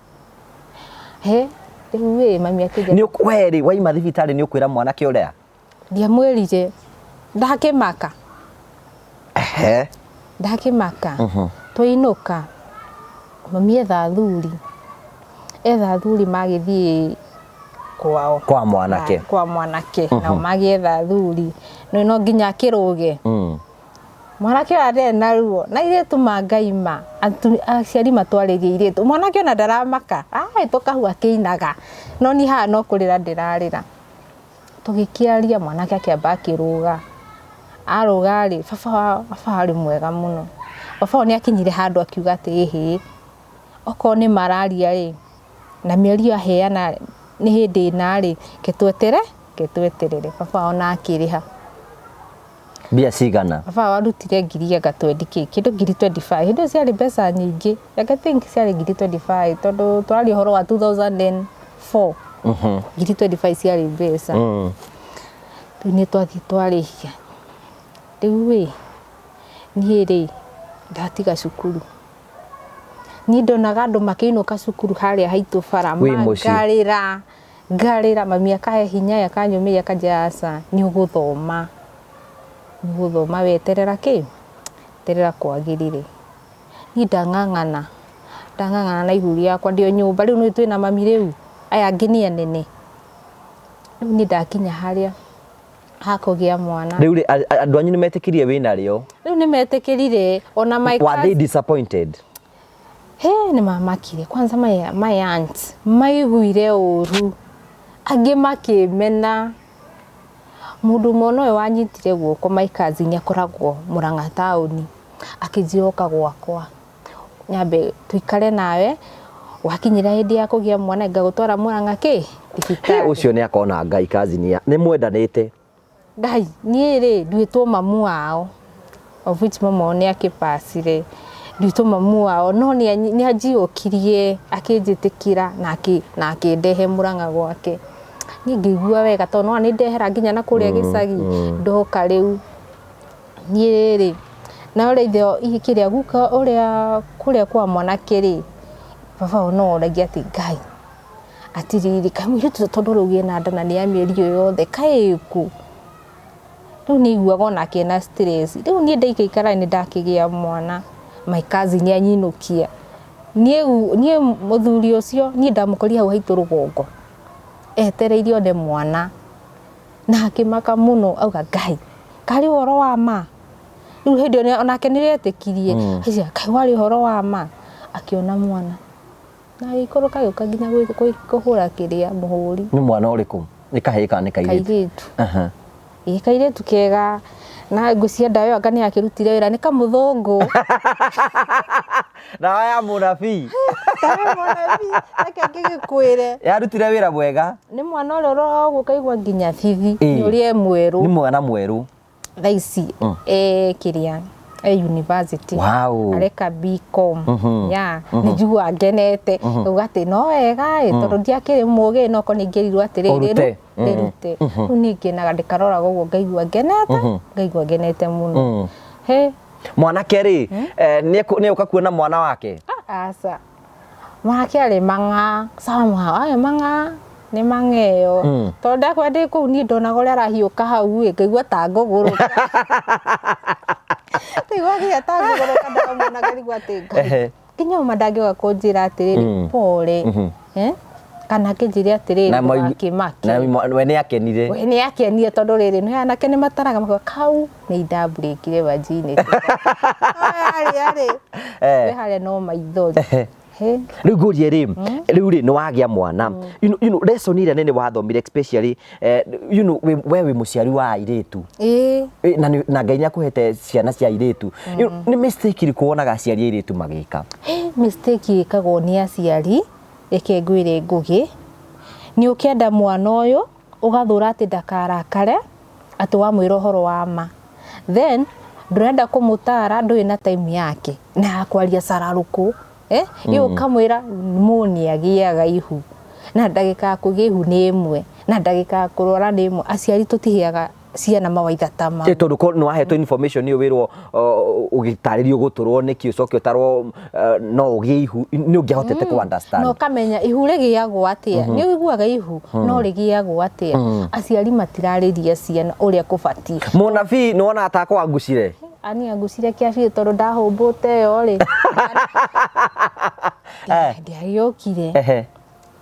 He, rĩu ĩ, mami akĩnjĩra. Nĩ we rĩ, waima thibitarĩ nĩ ũkwĩra mwanake ũrĩa? Ndiamwĩrire. Ndakĩmaka. Ndakĩmaka. Twainũka. Mami etha athuri. Etha athuri magĩthiĩ kwao. Kwa mwanake. Kwa mwanake. Nao magĩetha athuri. No no nginya akĩrũge. Mwanake ũyũ arĩ na ruo. Na airĩtu mangaima. Aciari matwarĩrie airĩtu. Mwanake ona ndaramaka. Ahĩtũka hau akĩinaga. No niĩ haha no kũrĩra ndĩrarĩra. Tũgĩkĩaria mwanake akĩamba akĩrũga. Arũga rĩ, baba warĩ mwega mũno. Baba wao nĩ akinyire handũ akiuga atĩ ĩhĩ, okorwo nĩ mararia rĩ, na mĩeri ĩyo aheana nĩ hĩndĩ ĩna rĩ, ke twetere, ke tweterere. Baba wao na akĩrĩha. Mbia cigana? Baba warutire ngiri anga 20 kĩ kĩndũ ngiri 25 hĩndĩ ĩyo ciarĩ mbeca nyingĩ. I think ciarĩ ngiri 25 tondũ tũraria ũhoro wa 2004. Ngiri 25 ciarĩ mbeca. Rĩu nĩ twathiĩ twarĩhia. Rĩu ĩ niĩ rĩ ndatiga cukuru. Niĩ ndonaga andũ makĩinũka cukuru harĩa haitũ bara Wĩ mũciĩ. ngarĩra ngarĩra mami akahe hinya akanyũmĩria akanjĩra aca nĩ ũgũthoma nĩ ũgũthoma weterera kĩ eterera kwagĩrĩre. Niĩ ndang'ang'ana ndang'ang'ana na ihu rĩakwa ndĩ o nyũmba rĩu nĩ twĩna mami rĩu aya angĩ nĩ anene. Rĩu niĩ ndakinya harĩa hakũgĩa mwana. Rĩu rĩ andũ anyu nĩ metĩkirie wĩna rĩo? Rĩu nĩ metĩkĩrire ona my Were they disappointed? He nĩ mamakire kwanza my aunt maiguire ũru angĩ makĩmena. Mũndũ ũmwe ona ũyũ wanyitire guoko my cousin akoragwo Murang'a taũni akĩnjĩra ũka gwakwa nyambe tũikare nawe wakinyĩra hĩndĩ ya kũgĩa mwana ngagũtwara Murang'a kĩ thibitarĩ. Ũcio nĩ akona Ngai cousin ya nĩ mwendanĩte. Ngai niĩ rĩ nduĩtwo mamu wao of which mama wao nĩ akĩpacire nduĩtwo mamu wao no nĩ anjiyũkirie akĩnjĩtĩkĩra na akĩndehe Murang'a gwake. Niĩ ngĩigua wega tondũ nĩwona nĩ ndehera nginya na kũrĩa gĩcagi ndoka rĩu niĩ rĩ na ũrĩa ithe kĩrĩa guka ũrĩa kũrĩa kwa mwanake rĩ baba wao no oragia atĩ Ngai atirĩrĩ kaĩ mũirĩtu tondũ rĩu ena nda na nĩ ya mĩeri ĩyo yothe kaĩ ĩkũ. Rĩu nĩ aiguaga onake ena stress. Rĩu niĩ ndaikaikara nĩ ndakĩgĩa mwana my cousin anyinũkia. Niĩ mũthuri ũcio niĩ ndamũkorire hau haitũ rũgongo etereire one mwana na akĩmaka mũno auga Ngai karĩ ũhoro wa ma. Rĩu hĩndĩ ĩyo onake nĩ etĩkirie aicia kaĩ warĩ ũhoro wa ma akĩona mwana na agĩikũrũka agĩũka nginya kũhũra kĩrĩa mũhũri. Nĩ mwana ũrĩkũ? Nĩ kahĩĩ kana nĩ kairĩtu? Kairĩtu. Aha. Ĩĩ kairĩtu kega na ngwĩciria ndawa ĩyo anga nĩ yakĩrutire wĩra nĩ kamũthũngũ. Ndawa ya mũnabii. Ndawa ya mũnabii reke ngĩgĩkwĩre. Yarutire wĩra mwega. Nĩ mwana ũrĩa ũroraga ũguo ũkaigua nginya bithi nĩ ũrĩa e mwerũ. Nĩ mwana mwerũ. Thaa ici e kĩrĩa e university. Wow. Areka BCom. Yeah, nĩ njiguaga ngenete ngauga atĩ no wega ĩ tondũ ndiakĩrĩ mũgĩ no korwo nĩ ingĩrirwo atĩrĩrĩ Ũrute. ndĩrute. Rĩu niĩ ngenaga ndĩkaroraga ũguo ngaigua ngenete ngaigua ngenete mũno. He Mwanake rĩ nĩ ũka kuona mwana wake? Aca. Mwanake arĩ mang'a somehow arĩ mang'a nĩ mang'eo tondũ ndakwa ndĩ kũu niĩ ndonaga ũrĩa arahiũka hau ĩ ngaigua ta ngũgũrũka. Ngaigua nginya ta ngũgũrũka ndamuona ngarigwo atĩ Ngai nginya ũma ndangĩũka kũnjĩra atĩrĩrĩ pole kana akĩnjĩre atĩrĩrĩ ndũgakĩmake. Na we nĩ akenire. We nĩ akenire tondũ rĩrĩ nĩ anake nĩ mataraga makauga kau nĩ ndamburĩkire virginity. Harĩa rĩ we harĩa no maithori. He. Rĩu ngũrie rĩ rĩu rĩ nĩ wagĩa mwana you know lesson ĩrĩa nene wathomire especially you know we wĩ mũciari wa airĩtu. Ĩĩ. Na Ngai nĩ akũhete ciana cia airĩtu. Nĩ mistake ĩrĩkũ wonaga aciari airĩtu magĩka? Mistake ĩkagwo nĩ aciari reke ngwĩre Ngũgĩ nĩ ũkĩenda mwana ũyũ ũgathũra atĩ ndakarakare atĩ wamwĩra ũhoro wa ma then ndũrenda kũmũtara ndũrĩ na time yake na ya kwaria cararũkũ ĩyo ũkamwĩra mũ nĩ agĩaga ihu na ndagĩka ya kũgĩa ihu nĩ ĩmwe na ndagĩka ya kũrwara nĩ ĩmwe. Aciari tũtiheaga ciana mawaitha ta mau. Tondũ korwo nĩ wahetwo information ĩyo wĩrwo ũgĩtarĩrio gũtũrwo nĩkĩ ũcoke ũtarwo no ũgĩe ihu nĩ ũngĩahotete kũ understand. Na ũkamenya ihu rĩgĩagwo atĩa nĩ ũiguaga ihu no rĩgĩagwo atĩa. Aciari matirarĩria ciana ũrĩa kũbatiĩ. Mũnabii nĩ wonaga ta akwangucire? Ani angucire kĩa biũ tondũ ndahũmbũte ĩyo rĩ. Ndiagĩũkire.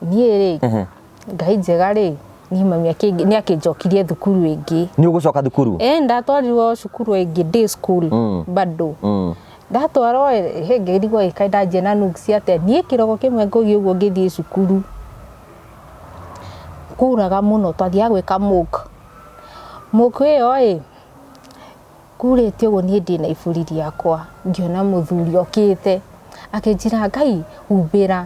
Niĩ rĩ Ngai njega rĩ niĩ mami nĩ akĩnjokirie thukuru ĩngĩ. Nĩ ũgũcoka thukuru? Ĩĩ ndatwarirwo cukuru ĩngĩ day school bado. Ndatwarwo ĩ ngĩrigwo ĩ kaĩ ndanjia na nuksi atĩa niĩ kĩroko kĩmwe ngũgĩ ũguo ngĩthiĩ cukuru. Kuraga mũno twathiaga gwĩka mock. Mock ĩyo ĩ kurĩte ũguo niĩ ndĩna iburi rĩakwa ngĩona mũthuri okĩte akĩnjĩra Ngai humbĩra.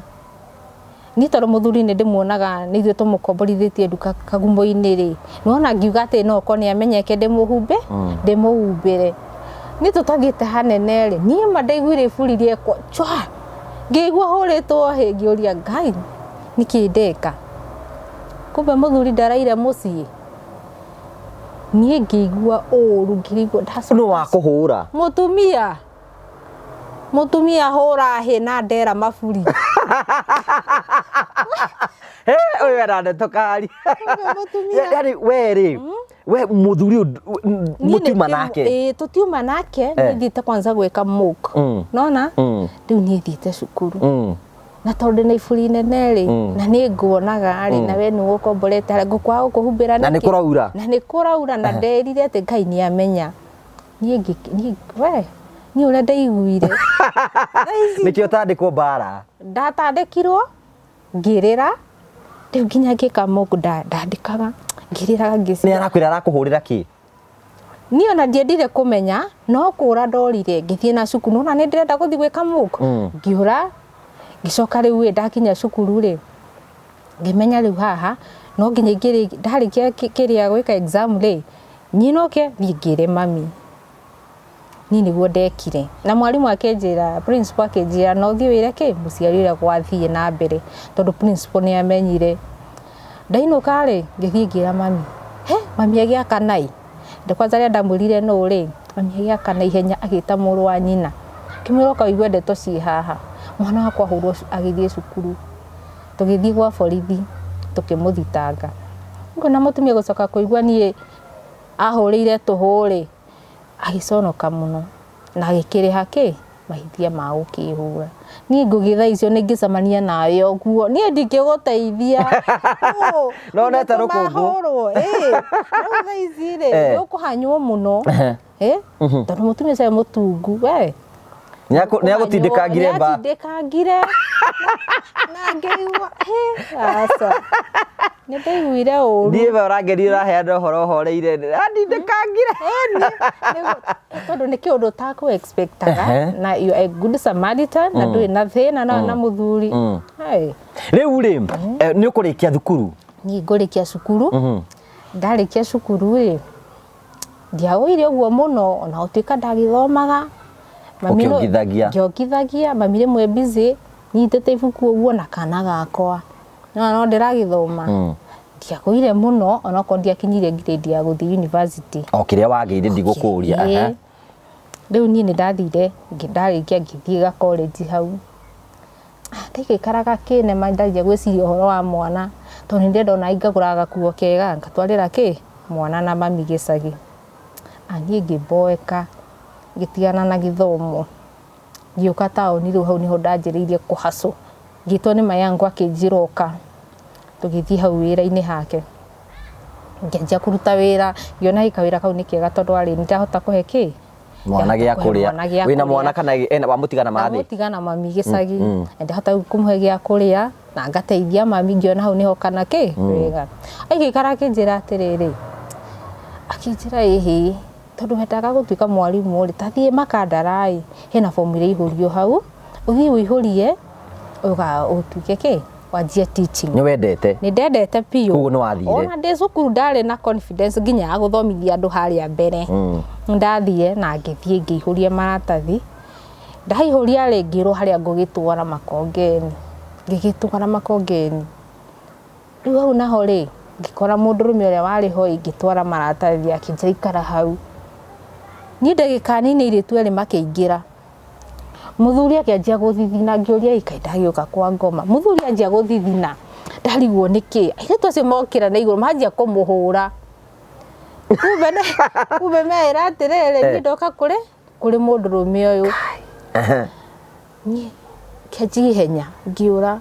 Niĩ tondũ mũthuri nĩ ndĩmuonaga nĩ ithuĩ tũmũkomborithĩtie nduka kagumo-inĩ rĩ, nĩwona ngiuga atĩ no okorwo nĩ amenyeke ndĩmũhumbe, ndĩmũhumbĩre. Niĩ tũtathiĩte hanene rĩ, niĩ ma ndaiguire iburi rĩekwo chwa, ngĩigua hũrĩtwo hĩ ngĩũria Ngai nĩkĩ ndeka? Kumbe mũthuri ndaraire mũciĩ. Niĩ ngĩigua ũru ngĩigua ndacoka. Nũ wakũhũra? Mũtumia. Mũtumia hũra hĩ na ndera maburi. He, ũyũ ena ndeto kari. Kumbe mũtumia. Yani we rĩ, we mũthuri ũyũ Niĩ mũtiuma nĩ- nake. Ĩĩ tũtiuma nake, niĩ thiĩte kwanza gwĩka mock. Nona? Rĩu niĩ thiĩte cukuru. Na tondũ ndĩna iburi inene rĩ, na nĩ nguonaga rĩ, na we nĩwe ũkomborete harĩa ngũkwaga gũkũhumbĩra Na nĩ nĩkĩ? kũraura. Na nĩ kũraura na nderire atĩ Ngai nĩ amenya. Niĩ ngĩ niĩ we niĩ ũrĩa ndaiguire. Thaa ici Nĩkĩo ũtandĩkwo mbara. Ndatandĩkirwo ngĩrĩra rĩu nginya ngĩka mock ndandĩkaga ngĩrĩraga Nĩ ngĩciria. arakwĩra arakũhũrĩra kĩ? Niĩ ona ndiendire kũmenya no kũra ndorire ngĩthiĩ na cukuru nĩwona nĩ ndĩrenda gũthiĩ gwĩka mock ngĩũra ngĩcoka rĩu ĩ ndakinya cukuru rĩ ngĩmenya rĩu haha no nginya ingĩrĩkia ndarĩkia kĩrĩa gwĩka exam rĩ nyinũke thiĩ ngĩre mami. Niĩ nĩguo ndekire. Na mwarimũ akĩnjĩra, principal akĩnjĩra no ũthiĩ wĩre kĩ, mũciari ũrĩa gwathiĩ na mbere tondũ principal nĩ amenyire. Ndainũka rĩ, ngĩthiĩ ngĩra mami, he mami agĩakana ĩ, kwanza rĩrĩa ndamwĩrire nũ rĩ, mami agĩakana ihenya agĩta mũrũ wa nyina, akĩmwĩra ũka ũigue ndeto ciĩ haha, mwana wakwa ahũrwo agĩthiĩ cukuru. Tũgĩthiĩ gwa borithi tũkĩmũthitanga. Ũguo na mũtumia gũcoka kũigua niĩ ahũrĩire tũhũ rĩ, agĩconoka mũno na agĩkĩrĩha kĩ? Mahĩtia ma gũkĩhũra. Niĩ ngũgĩ thaa icio nĩ ingĩcemania nawe ũguo, niĩ ndingĩgũteithia. No nete rũkũngũ. Hũrwo, ĩĩ. Rĩu thaa ici rĩ, nĩ ũkũhanywo mũno. Tondũ mũtumia ũcio arĩ mũtungu we. Nĩ agũtindĩkangire mba. Nĩatindĩkangire. Na ngĩigua, hĩ, aca. Nĩ ndaiguire ũru. Niĩ we ũrangeria ũraheana ũhoro ũhoreire. Andindĩkangire. Tondũ nĩ kĩũndũ ũtakũ expectaga na you are a good Samaritan na ndũrĩ na thĩna na mũthuri. Rĩu rĩ, nĩ ũkũrĩkia thukuru? Niĩ ngũrĩkia cukuru. Ndarĩkia cukuru rĩ, ndiagũire ũguo mũno ona gũtuĩka ndagĩthomaga. Mami no- Ũkĩongithagia. Ngĩongithagia, mami rĩmwe busy nyitĩte ibuku ũguo na kana gakwa. No no ndĩragĩthoma. Ndiagũire mũno onokorwo ndiakinyirie grade ya gũthiĩ university. O kĩrĩa wagĩire ndigũkũria. Ĩĩ. Rĩu niĩ nĩ ndathire ndarĩkia ngĩthiĩ ga college hau. Ndaikaraga kĩnema ndanjia gwĩciria ũhoro wa mwana tondũ nĩ ndĩrenda ona ngagũraga gakuo kega ngatwarĩra kĩ mwana na mami gĩcagi. Niĩ ngĩmboeka ngĩtigana na gĩthomo ngĩũka taũni rĩu hau nĩho ndanjĩrĩirie kũ hustle. Ngĩtwo nĩ mayangu akĩnjĩra ũka tũgĩthiĩ hau wĩra-inĩ hake. Ngĩanjia kũruta wĩra ngĩona kawĩra kau nĩ kega tondũ arĩ nĩndahota kũhe kĩ Mwana gĩa kũrĩa. Wĩna mwana kana ena wamũtiga na mathĩ? Ndamũtiga na mami gĩcagi. Ndahota kũmũhe gĩa kũrĩa na ngateithia mami ngĩona hau nĩho kana kĩ wega. Agĩikara akĩnjĩra atĩrĩrĩ, akĩnjĩra ĩhĩ tondũ wendaga gũtuĩka mwarimũ rĩ, ta thiĩ Makandara ĩ, hena bomu iraihũrio hau, ũthiĩ ũihũrie ũtuĩke kĩ wanjie teaching. Nĩ wendete? Nĩ ndendete biũ. Koguo nĩ wathire? Ona ndĩ cukuru ndarĩ na confidence nginya ya gũthomithia andũ harĩa mbere. Ndathire na ngĩthiĩ ngĩihũria maratathi. Ndaihũria rĩ, ngĩrwo harĩa ngũgĩtwara Makongeni. Ngĩgĩtwara Makongeni. Rĩu hau naho rĩ, ngĩkora mũndũrũme ũrĩa warĩ ho ĩ, ngĩtwara maratathi akĩnjĩra ikara hau. Niĩ ndagĩka nini airĩtu erĩ makĩingĩra. Mũthuri akĩanjia gũthithina ngĩũria ĩ kaĩ ndagĩũka kwa ngoma. Mũthuri anjia gũthithina ndarigwo nĩkĩ. Airĩtu acio mokĩra na igũrũ manjia kũmũhũra. Kumbe kumbe meĩra atĩrĩrĩ niĩ ndoka kũrĩ kũrĩ mũndũrũme ũyũ. Niĩ ngĩanjia ihenya ngĩũra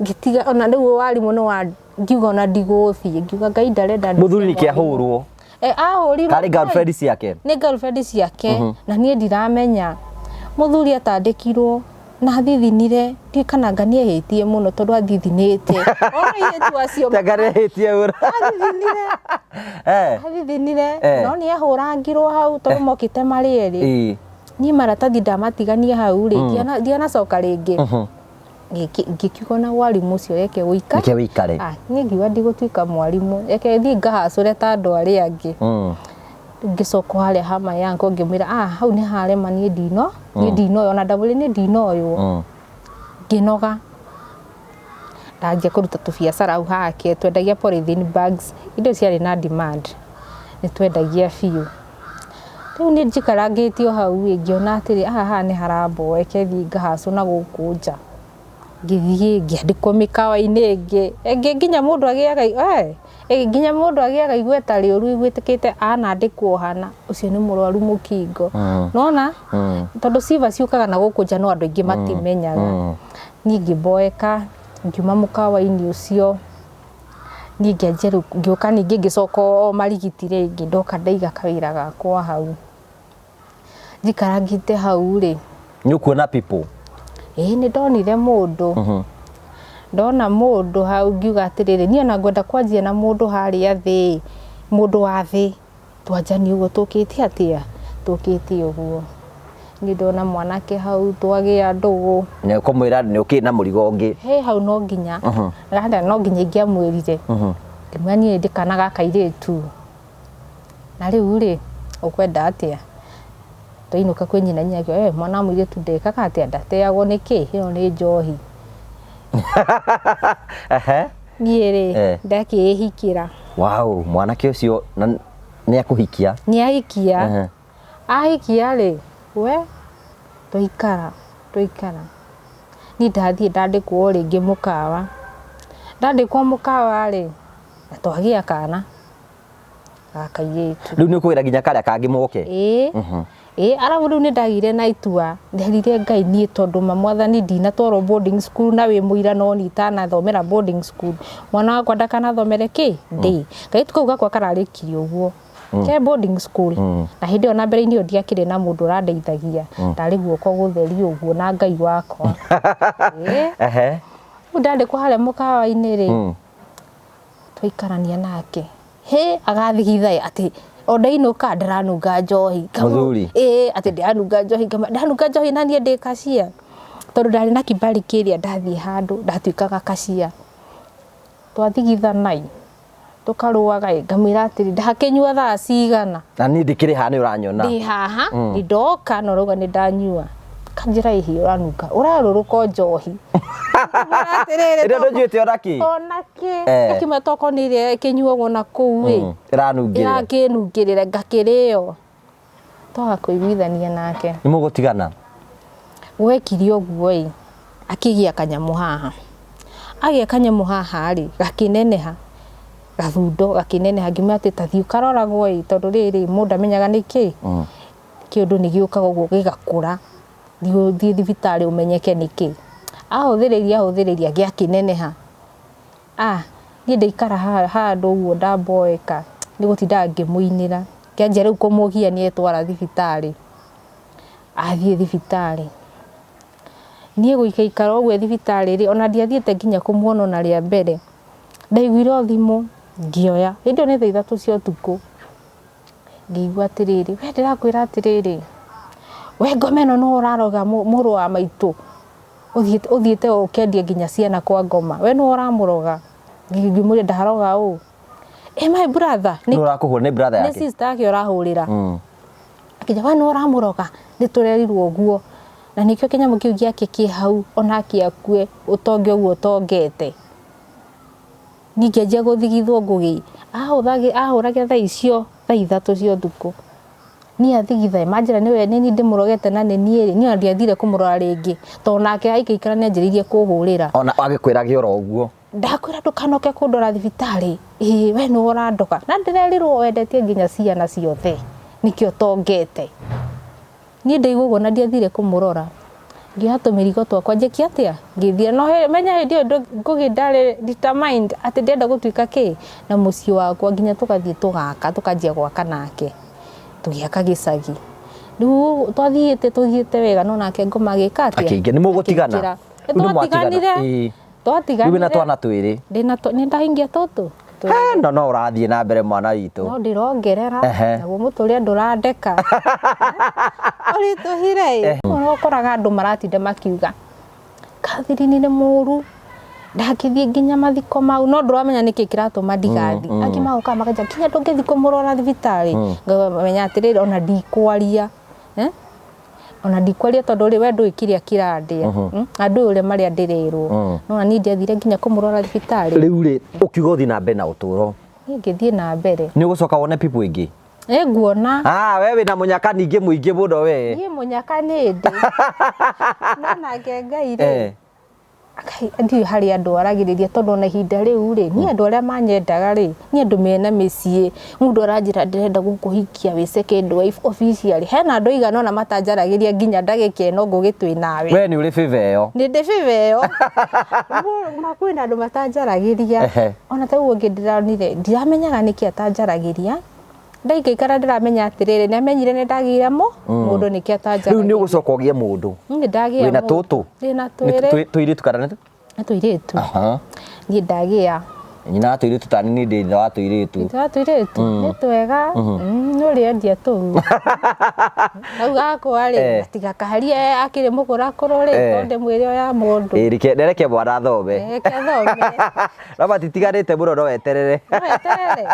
ngĩtiga ona rĩu warimũ nĩ wa ngiuga ona ndigũthiĩ ngiuga Ngai ndarenda Mũthuri nĩkĩ ahũrwo? Ahũrirwo. Karĩ girlfriend ciake? Nĩ girlfriend ciake na niĩ ndiramenya. Mũthuri atandĩkirwo na athithinire ndiũĩ kana anga nĩ ehĩtie mũno tondũ athithinĩte. Ona airĩtu acio Anga nĩ ehĩtie mũno. Athithinire. Athithinire no nĩ ahũrangirwo hau tondũ mokĩte marĩ erĩ. Niĩ maratathi ndamatigania hau rĩ, ndianacoka rĩngĩ. Ngĩkiuga na mwarimũ ũcio reke ũika Reke wĩikare. Ah, niĩ ngiuga ndigũtuĩka mwarimũ, reke thiĩ ngahacũre ta andũ arĩa angĩ. Rĩu ngĩcoka harĩa ha my uncle ngĩmwĩra, ah, hau nĩ harema, niĩ ndino niĩ ndinoywo, ona ndamwĩrire niĩ ndinoywo. Ngĩnoga, ndanjia kũruta tũbiacara hau hake, twendagia polythene bags, indo ciarĩ na demand, nĩ twendagia biũ. Rĩu niĩ njikarangĩte o hau ĩ, ngĩona atĩrĩ, haha haha nĩ haramboeka, thiĩ ngahacwo na gũkũ nja. Ngĩthiĩ ngĩandĩkwo mĩkawa-inĩ ĩngĩ, ĩngĩ nginya mũndũ agĩaga ĩngĩ nginya mũndũ agĩaga igweta rĩũru gwĩtĩkĩte anandĩkwo hana, ũcio nĩ mũrwaru mũkingo. Nĩwona? Tondũ ciba ciũkaga na gũkũ nja no andũ aingĩ matimenyaga. Niĩ ngĩmboeka, ngiuma mũkawa-inĩ ũcio, niĩ ngĩanjia rĩu, ngĩũka ningĩ ngĩcoka o Marigiti rĩngĩ, ndoka ndaiga kawĩra gakwa hau. Njikarangĩte hau rĩ, Nĩ ũkuona people? Ĩĩ, nĩ ndonire mũndũ. Ndona mũndũ hau ngiuga atĩrĩrĩ, niĩ ona ngwenda kwanjia na mũndũ harĩa thĩ, mũndũ wa thĩ, twanjanie ũguo tũkĩte atĩa, tũkĩte ũguo. Niĩ ndona mwanake hau twagĩa ndũgũ. Nĩ ũkũmwĩra nĩ ũkĩ na mũrigo ũngĩ. He hau no nginya, rada no nginya ingĩamwĩrire. Ngĩmwĩra niĩ ndĩ kana ga kairĩtu. Na rĩu rĩ, ũkwenda atĩa? Twainũka kwĩ nyina, nyina akiuga, eh, mwana wa mũirĩtu ndekaga atĩa, ndateagwo nĩ kĩ, ĩyo nĩ njohi. Niĩ rĩ, ndakĩĩhikĩra. Wow, mwanake ũcio nĩ akũhikia? Nĩ ahikia. Ahikia rĩ, we twaikara, twaikara. Niĩ ndathiĩ ndandĩkwo o rĩngĩ mũkawa. Ndandĩkwo mũkawa rĩ, na twagĩa kana ga kairĩtu. Rĩu nĩ ũkũgĩra nginya karĩa kangĩ moke? Ĩĩ. Ĩĩ, arabu rĩu nĩ ndagĩire na itua, nderire Ngai niĩ tondũ ma mwathani ndinatwarwo boarding school na wĩ mũira no niĩ itanathomera boarding school, mwana wakwa ndakanathomere kĩ? Day. Kairĩtu kau gakwa kararĩkirie ũguo ke boarding school, na hĩndĩ ĩyo na mbere-inĩ ĩyo ndiakĩrĩ na mũndũ ũrandeithagia, ndarĩ guoko gũtheri ũguo na Ngai wakwa. Ĩĩ. Rĩu ndandĩkwo harĩa mũkawa-inĩ rĩ, twaikarania nake, hĩ, agathigitha atĩ o ndainũka ndĩranunga njohi. Mũthuri? Ĩĩ, atĩ ndĩranunga njohi, ndanunga njohi na niĩ ndĩ kacia, tondũ ndarĩ na kibali kĩrĩa ndathiĩ handũ ndatuĩkaga kacia. Twathigithanai tũkarũaga ĩ, ngamwĩra atĩrĩ, ndakĩnyua thaa cigana? Na niĩ ndĩkĩrĩ haha nĩ ũranyona. Ndĩ haha, nĩ ndoka na ũrauga nĩ ndanyua. Kanjĩra ĩhĩ ũranunga, ũrarũrũka o njohi. Ĩrĩa ndũnyuĩte ona kĩ? Ona kĩ. Ngakĩmwĩra tokorwo nĩ ĩrĩa ĩkĩnyuagwo na kũu ĩ. Ĩranungĩrĩra. Ĩrakĩnungĩrĩra ngakĩrĩo. Twaga kũiguithania nake. Nĩ mũgũtigana? Gwekire ũguo ĩ, akĩgĩa kanyamũ haha. Agĩa kanyamũ haha rĩ, gakĩneneha, gathundo gakĩneneha, ngĩmwĩra atĩ ta thiĩ ũkaroragwo ĩ, tondũ rĩrĩ mũndũ ndamenyaga nĩ kĩ, kĩũndũ nĩ gĩũkaga ũguo gĩgakũra, thiĩ ũthiĩ thibitarĩ ũmenyeke nĩ kĩ. Ahũthĩrĩria ahũthĩrĩria gĩakĩneneha. Ah, niĩ ndaikara handũ ũguo ndamboeka, nĩ gũtindaga ngĩmũinĩra. Ngĩanjia rĩu kũmũgia nĩ etwara thibitarĩ. Athiĩ thibitarĩ. Niĩ gũikaikara ũguo thibitarĩ rĩ, ona ndiathiĩte nginya kũmuona ona rĩa mbere. Ndaiguire o thimũ, ngĩoya. Hĩndĩ ĩyo nĩ thaa 3 cia ũtukũ. Ngĩigua atĩrĩrĩ, we ndĩrakwĩra atĩrĩrĩ, we ngoma ĩno nĩwe ũraroga mũrũ wa maitũ. Ũthiĩte ũkendia nginya ciana kwa ngoma. We nĩwe ũramũroga. Ngĩmũria ndaroga ũ. My brother. Nĩ ũrakũhũra, nĩ brother Nĩ yake? sister yake ũrahũrĩra. Akĩnjĩra, we nĩwe ũramũroga. Nĩ tũrerirwo ũguo. Na nĩkĩo kĩnyamũ kĩu gĩake kĩ hau onake akue ũtonge ũguo ũtongete. Niĩ ngĩanjia gũthigithwo ngũgĩ. Ahũragĩra thaa icio, thaa 3 cia ũtukũ. Niĩ athigitha, manjĩra nĩwe nĩ niĩ ndĩmũrogete na nĩ niĩ rĩ, niĩ ona ndiathire kũmũrora rĩngĩ. Tondũ nake aikaikara nĩ anjĩrĩirie kũhũrĩra. Ona agĩkwĩra oro ũguo. Ndakwĩra ndũkanoke kũndora thibitarĩ. Ĩĩ, we nĩwe ũrandoga. Na ndĩrerirwo wendetie nginya ciana ciothe. Nĩkĩo ũtongete. Niĩ ndaigua ũguo na ndiathire kũmũrora. Ngĩoya tũmĩrigo twakwa njĩke atĩa? Ngĩthiĩ. No menya hĩndĩ ĩyo Ngũgĩ ndarĩ determined atĩ ndĩrenda gũtuĩka kĩ? Na mũciĩ wakwa nginya tũgathiĩ tũgaka, tũkanjia gwaka nake. Tũgĩaka gĩcagi. Rĩu twathiĩte tũthiĩte wega no nake ngoma agĩka atĩa? Akĩingĩra. Nĩ mũgũtigana? Akĩingĩra. Rĩu nĩ mwatigana? Twatiganire. Ĩĩ. Twatiganire. Rĩu wĩna twana twĩrĩ. Ndĩna nĩ ndahingia tũtũ. No, no ũrathiĩ na mbere mwana witũ. No ndĩrongerera. Naguo mũtũrĩre ndũrandeka. Ũritũhire ĩ. Ũkoraga andũ maratinda makiuga. Catherine nĩ mũru ndangĩthiĩ nginya mathiko mau no ndũramenya nĩkĩ kĩratũma ndigathiĩ angĩ magoka makanja nginya ndũngĩthiĩ kũmũrora thibitarĩ ngamenya atĩrĩrĩ ona ndikwaria eh? Ona ndikwaria tondũ rĩ we ndũĩ kĩrĩa kĩrandĩa. Na ndũĩ ũrĩa marĩa ndĩrerwo no na niĩ ndiathire nginya kũmũrora thibitarĩ. Rĩu rĩ ũkiuga ũthiĩ na mbere na ũtũũro? Niĩ ngĩthiĩ na mbere. Nĩ ũgũcoka wone people ĩngĩ? Ĩ nguona. Ah, we wĩna mũnyaka ningĩ mũingĩ mũno we. Niĩ mũnyaka nĩ ndĩ. No nake Ngai rĩ, Ngai ndiũĩ harĩa andũ aragĩrĩria tondũ ona ihinda rĩu rĩ, niĩ andũ arĩa manyendaga rĩ, nĩ andũ mena mĩciĩ. Mũndũ aranjĩra ndĩrenda gũkũhikia wĩ second wife officially. Hena andũ aigana ũna matanjaragĩria nginya ndagĩka ĩno Ngũgĩ twĩ nawe. We nĩ ũrĩ favor ĩyo. Nĩ ndĩ favor ĩyo. Ma kwĩna andũ matanjaragĩria. Ona ta rĩu ũngĩ ndĩronire, ndiramenyaga nĩkĩ atanjaragĩria. Ndaikaikara ndĩramenya atĩrĩrĩ, nĩ amenyire nĩ ndagĩire mũndũ nĩkĩo atanjaragĩria. Rĩu nĩ ũgũcoka ũgĩe mũndũ? Niĩ ndagĩa Wĩna mũndũ. tũtũ? Ndĩna twĩrĩ. Tũirĩtu kana nĩ? Nĩ tũirĩtu. Niĩ ndagĩa. Nyina wa tũirĩtu ta niĩ ndĩ ithe wa tũirĩtu. Ithe wa tũirĩtu? Nĩ twega. Nĩ ũrĩendia tũu. Kau gakwa rĩ, gatigakaharie akĩrĩ mũkũrakũrũ rĩ, tondũ ndĩmwĩre oya mũndũ. Ĩĩ reke reke mwana athome. Reke athome. No matitiganĩte mũno no weterere. No weterere.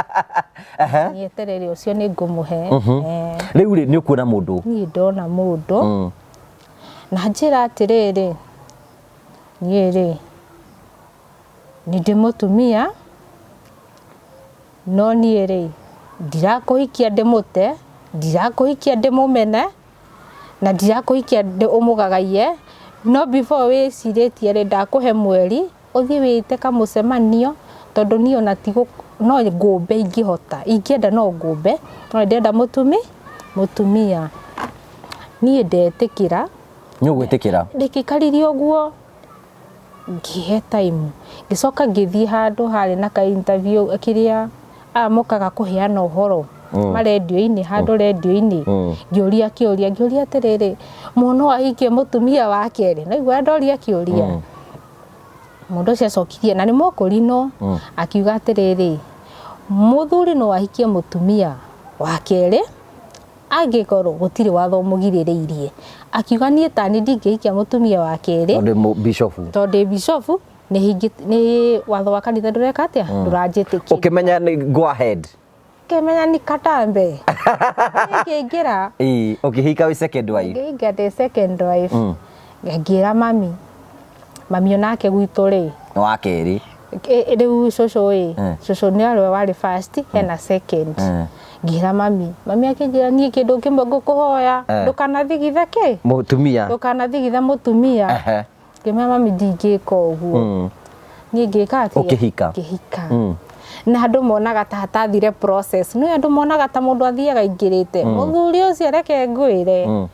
Niĩ eterere ũcio nĩ ngũmũhe. Rĩu rĩ nĩ ũkuona mũndũ? Niĩ ndona mũndũ. Na njĩra atĩrĩrĩ, niĩ rĩ, nĩ ndĩ mũtumia, no niĩ rĩ, ndirakũhikia ndĩmũte, ndirakũhikia ndĩmũmene, na ndirakũhikia ũmũgagaiye, no before wĩcirĩtie rĩ, ndakũhe mweri, ũthiĩ wĩte kamũcemanio, tondũ niĩ ona ti no ngũmbe ingĩhota, ingĩenda no ngũmbe, no nĩ ndĩrenda mũtumia. Niĩ ndetĩkĩra. Nĩ ũgwĩtĩkĩra? Ndĩkĩikarire ũguo, ngĩhe time, ngĩcoka ngĩthiĩ handũ harĩ na ka interview kĩrĩa aya mokaga kũheana ũhoro marendio-inĩ, handũ rendio-inĩ, ngĩũria kĩũria, ngĩũria atĩrĩrĩ, mũndũ no ahikie mũtumia wa kerĩ? Naigua ndoria kĩũria. Mũndũ ũcio acokirie, na nĩ mũkũrinũ, akiuga atĩrĩrĩ, mũthuri no ahikie mũtumia wa kerĩ, angĩkorwo gũtirĩ watho ũmũgirĩrĩirie. Akiuga niĩ ta niĩ ndingĩhikia mũtumia wa kerĩ. Tondũ ndĩ bishofu. Tondũ ndĩ bishofu, nĩ watho wa kanitha ndũreka atĩa? Ndũranjĩtĩkĩria. Ũkĩmenya nĩ go ahead. Ngĩmenya ni katambe. Ngĩingĩra. Ĩĩ, ũkĩhika wĩ second wife. Ngĩhika ndĩ second wife. Ngĩra mami. Mami onake gwitũ rĩ. Nĩ wa kerĩ. Rĩu cũcũ ĩ, cũcũ nĩ arĩ warĩ first, hena second. Ngĩra mami, mami akĩnjĩra niĩ kĩndũ kĩmwe ngũkũhoya, ndũkanathigithe kĩ? Mũtumia. Ndũkanathigithe mũtumia. Ngĩmwĩra mami ndingĩka ũguo. Niĩ ngĩka atĩa? Ũkĩhika. Ngĩhika. Na andũ monaga ta hatathire process. Nĩ andũ monaga ta mũndũ athiaga aingĩrĩte. Mũthuri ũcio reke ngwĩre.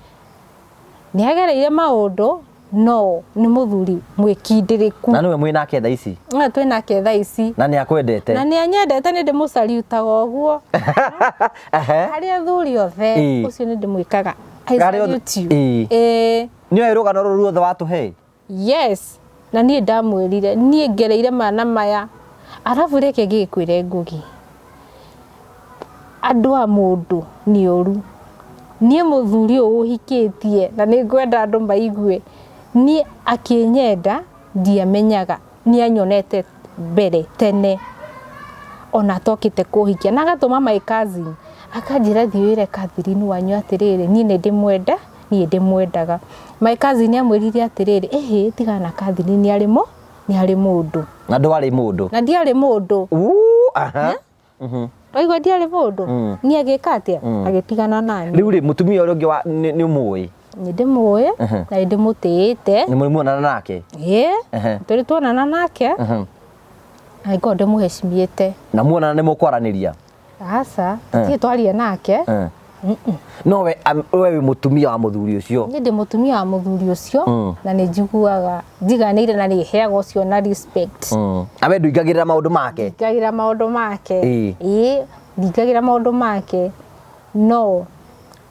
Nĩ agereire maũndũ, no nĩ mũthuri mwĩkindĩrĩku. Na nĩwe mwĩ nake thaa ici? Nĩwe twĩ nake thaa ici. Na nĩ akwendete? Na nĩ anyendete, nĩ ndĩmũcariutaga ũguo. Harĩ athuri othe, ũcio nĩ ndĩmwĩkaga. I salute you. Nĩ oĩ rũgano rũrũ ruothe watũhe? Yes. Na niĩ ndamwĩrire, niĩ ngereire maya na maya. Arabu reke ngĩkwĩre Ngugi. Andũ a mũndũ nĩ ũru. Niĩ mũthuri ũyũ ũhikĩtie na nĩ ngwenda andũ maigue. Niĩ akĩnyenda ndiamenyaga, nĩ anyonete mbere tene ona atokĩte kũhikia. Na agatũma my cousin, akanjĩra thiĩ wĩre Catherine wanyu atĩrĩrĩ, niĩ nĩ ndĩmwenda, niĩ ndĩmwendaga. My cousin amwĩrire atĩrĩrĩ, ĩhĩ tigana na Catherine nĩ arĩ mũndũ. Na ndwarĩ mũndũ. Na ndiarĩ mũndũ. Waigua ndiarĩ mũndũ? Niĩ agĩka atĩa? Agĩtigana nani. Rĩu rĩ, mũtumia ũrĩa ũngĩ wa nĩ ũmũĩ? Nĩ ndĩmũĩ, na nĩ ndĩmũtĩĩte. Nĩ mũrĩ muonana nake? Ĩĩ, tũrĩ tuonana nake. Na ngorwo ndĩmũhecimiĩte. Na muonana nĩ mũkwaranĩria? Aca, tũtirĩ twaria nake. No we wĩ mũtumia wa mũthuri ũcio? Niĩ ndĩ mũtumia wa mũthuri ũcio, na nĩ njiguaga njiganĩire na nĩ heaga ũcio na respect. Na we ndũingagĩrĩra maũndũ make? Ndingagĩrĩra maũndũ make. Ĩĩ, ndingagĩrĩra maũndũ make. No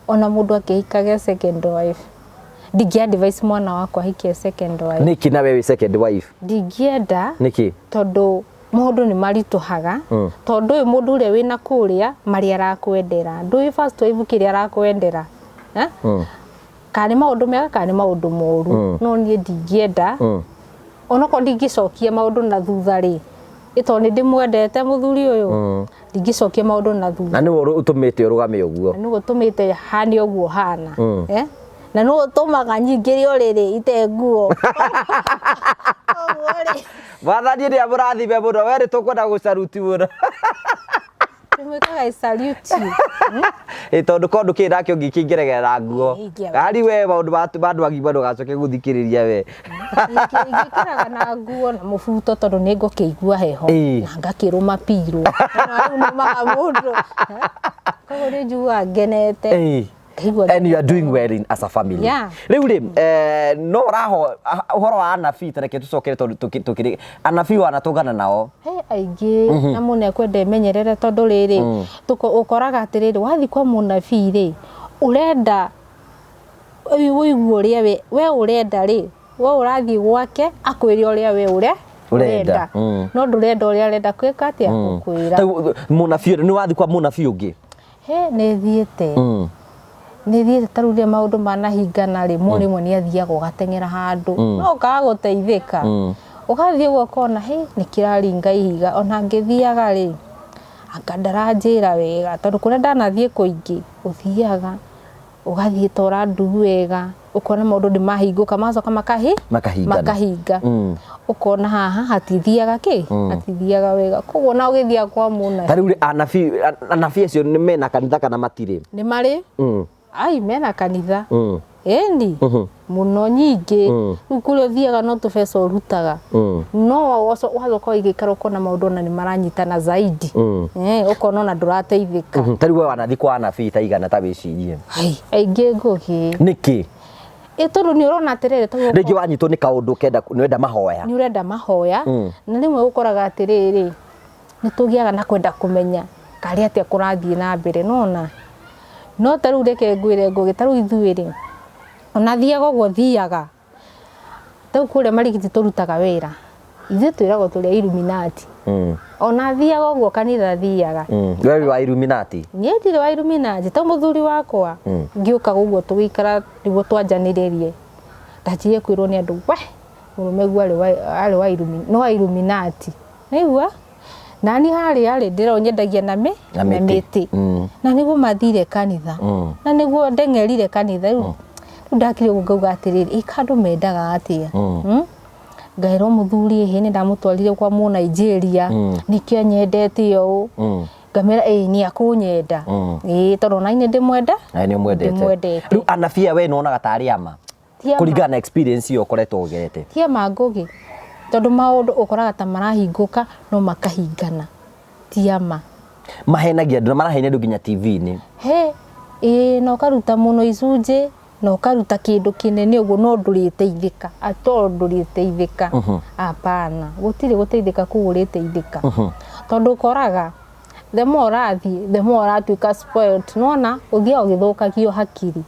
ona mũndũ akĩhikage second wife, ndingĩ advise mwana wakwa ahikie second wife. Nĩkĩ na we wĩ second wife? Ndingĩenda. Nĩkĩ? Tondũ maũndũ nĩ maritũhaga. Tondũ ũyũ mũndũ ũrĩa wĩna kũrĩa marĩa arakwendera. Ndũĩ first wife kĩrĩa arakwendera. Kana nĩ maũndũ mega kana nĩ maũndũ moru, no niĩ ndingĩenda onokorwo ndingĩcokia maũndũ na thutha rĩ, ĩ tondũ nĩ ndĩmwendete mũthuri ũyũ, ndingĩcokia maũndũ na thutha. Na nĩwe ũtũmĩte ũrũgame ũguo. Na nĩwe ũtũmĩte hane ũguo hana. Eh? Na nĩwe ũtũmaga nyingĩre ũrĩrĩ ite nguo. Koguo rĩ, Mwathani nĩ amũrathime mũno, we nĩ tũkwenda gũcaruti mũno. Tũmwĩkaga I salute you. Ĩ tondũ ko ndũkĩrĩ nake ũngĩkĩingĩregerera nguo. Ingĩaga. Ari we maũndũ ma andũ agima ndũgacoke gũthikĩrĩria we. Ingĩkĩraga na nguo na mũbuto tondũ nĩ ngũkĩigua heho Ĩĩ. na ngakĩrũma pirũ. Na rĩu nũmaga mũndũ. Koguo nĩ njiguaga ngenete. Ĩĩ. Ngaigua And you are doing well in, as a family. Yeah. Rĩu rĩ, no ũraho ũhoro wa anabii, ta reke tũcokere tondũ tũkĩrĩ anabii wanatũngana nao. He aingĩ na mũndũ nĩekwenda emenyerere tondũ rĩrĩ, ũkoraga atĩrĩrĩ, wathiĩ kwa mũnabii rĩ, ũrenda ũigue ũrĩa we ũrenda rĩ, we ũrathiĩ gwake akwĩre ũrĩa we Ũrenda. ũrenda. No ndũrenda ũrĩa arenda kwĩka atĩa, gũkwĩra. Tarĩu mũnabii nĩ wathiĩ kwa mũnabii ũngĩ? He, nĩ thiĩte. Nĩ thiĩte ta rĩu rĩrĩa maũndũ manahingana rĩ, mũndũ rĩmwe nĩ athiaga ũgateng'era handũ, no ũkaga gũteithĩka. Ũgathiĩ ũguo ũkona, hĩ, nĩ kĩraringa ihiga, ona ngĩthiaga rĩ, anga ndaranjĩra wega, tondũ kũrĩa ndanathiĩ kũingĩ, ũthiaga, ũgathiĩ ta ũrandu wega, ũkona maũndũ nĩ mahingũka, magacoka Makahingana. makahinga. Ũkona haha hatithiaga kĩ? Hatithiaga wega. Koguo ona ũgĩthiaga kwa mũnabii. Ta rĩu rĩ, anabii acio nĩ mena kanitha kana matirĩ? Nĩ marĩ. Ai, mena kanitha. Ĩni. Mũno nyingĩ. Rĩu kũrĩa ũthiaga no tũbeca ũrutaga. No wacoka ũgĩikara ũkona maũndũ ona nĩ maranyitana zaidi. Ũkona ona ndũrateithĩka. Ta rĩu we wanathiĩ kwa anabii ta igana ta wĩcirie? Ai, aingĩ ngũgĩ. Nĩkĩ? Ĩ tondũ nĩ ũrona atĩrĩrĩ, tondũ Rĩngĩ wanyitwo nĩ kaũndũ ũkenda, nĩ ũrenda mahoya. Nĩ ũrenda mahoya. Na rĩmwe ũkoraga atĩrĩrĩ, nĩ tũgĩaga na kwenda kũmenya karĩ atĩa kũrathiĩ na mbere, nona. No ta rĩu reke ngwĩre Ngũgĩ, ta rĩu ithuĩ rĩ, ona thiaga ũguo thiaga, ta rĩu kũrĩa Marigiti tũrutaga wĩra, ithuĩ twĩragwo tũrĩ a Illuminati. Ona thiaga ũguo kanitha thiaga. We wĩ wa Illuminati? Niĩ ndirĩ wa Illuminati, ta mũthuri wakwa, ngĩũkaga ũguo tũgĩikara nĩguo twanjanĩrĩrie, ndanjirie kwĩrwo nĩ andũ, we, mũrũme guo arĩ wa Illuminati, no wa Illuminati. Nĩigua? Nani harĩa rĩ, ndĩrona nyendagia na Na na mĩtĩ. mĩtĩ. Na nĩguo mathire kanitha. Na nĩguo ndeng'erire kanitha. Rĩu ndakire ũguo ngauga atĩrĩrĩ, ĩ kandũ mendaga atĩa? Ngaĩrwo mũthuri ĩhĩ, nĩ ndamũtwarire kwa mũ Nigeria, nĩkĩo anyendete ũũ. Ngamwĩra ĩĩ nĩ akũnyenda. Ĩĩ tondũ ona niĩ ndĩmwenda. Na nĩ ũmwendete. Ndĩmwendete. Rĩu anabii aya we nĩwonaga tarĩ ama? Ti ama. Kũringana na experience ĩyo ũkoretwo ũgerete. Ti ama Ngũgĩ. Tondũ maũndũ ũkoraga ta marahingũka no makahingana. Ti ama. Mahenagia andũ na marahenia andũ nginya TV-inĩ. He, ĩĩ na ũkaruta mũno icunjĩ na ũkaruta kĩndũ kĩnene ũguo no ndũrĩteithĩka. At all ndũrĩteithĩka. Hapana. Gũtirĩ gũteithĩka kũu ũrĩteithĩka. Tondũ ũkoraga the more ũrathiĩ, the more ũratuĩka spoiled. Nĩwona ũthiaga ũgĩthũkagio hakiri.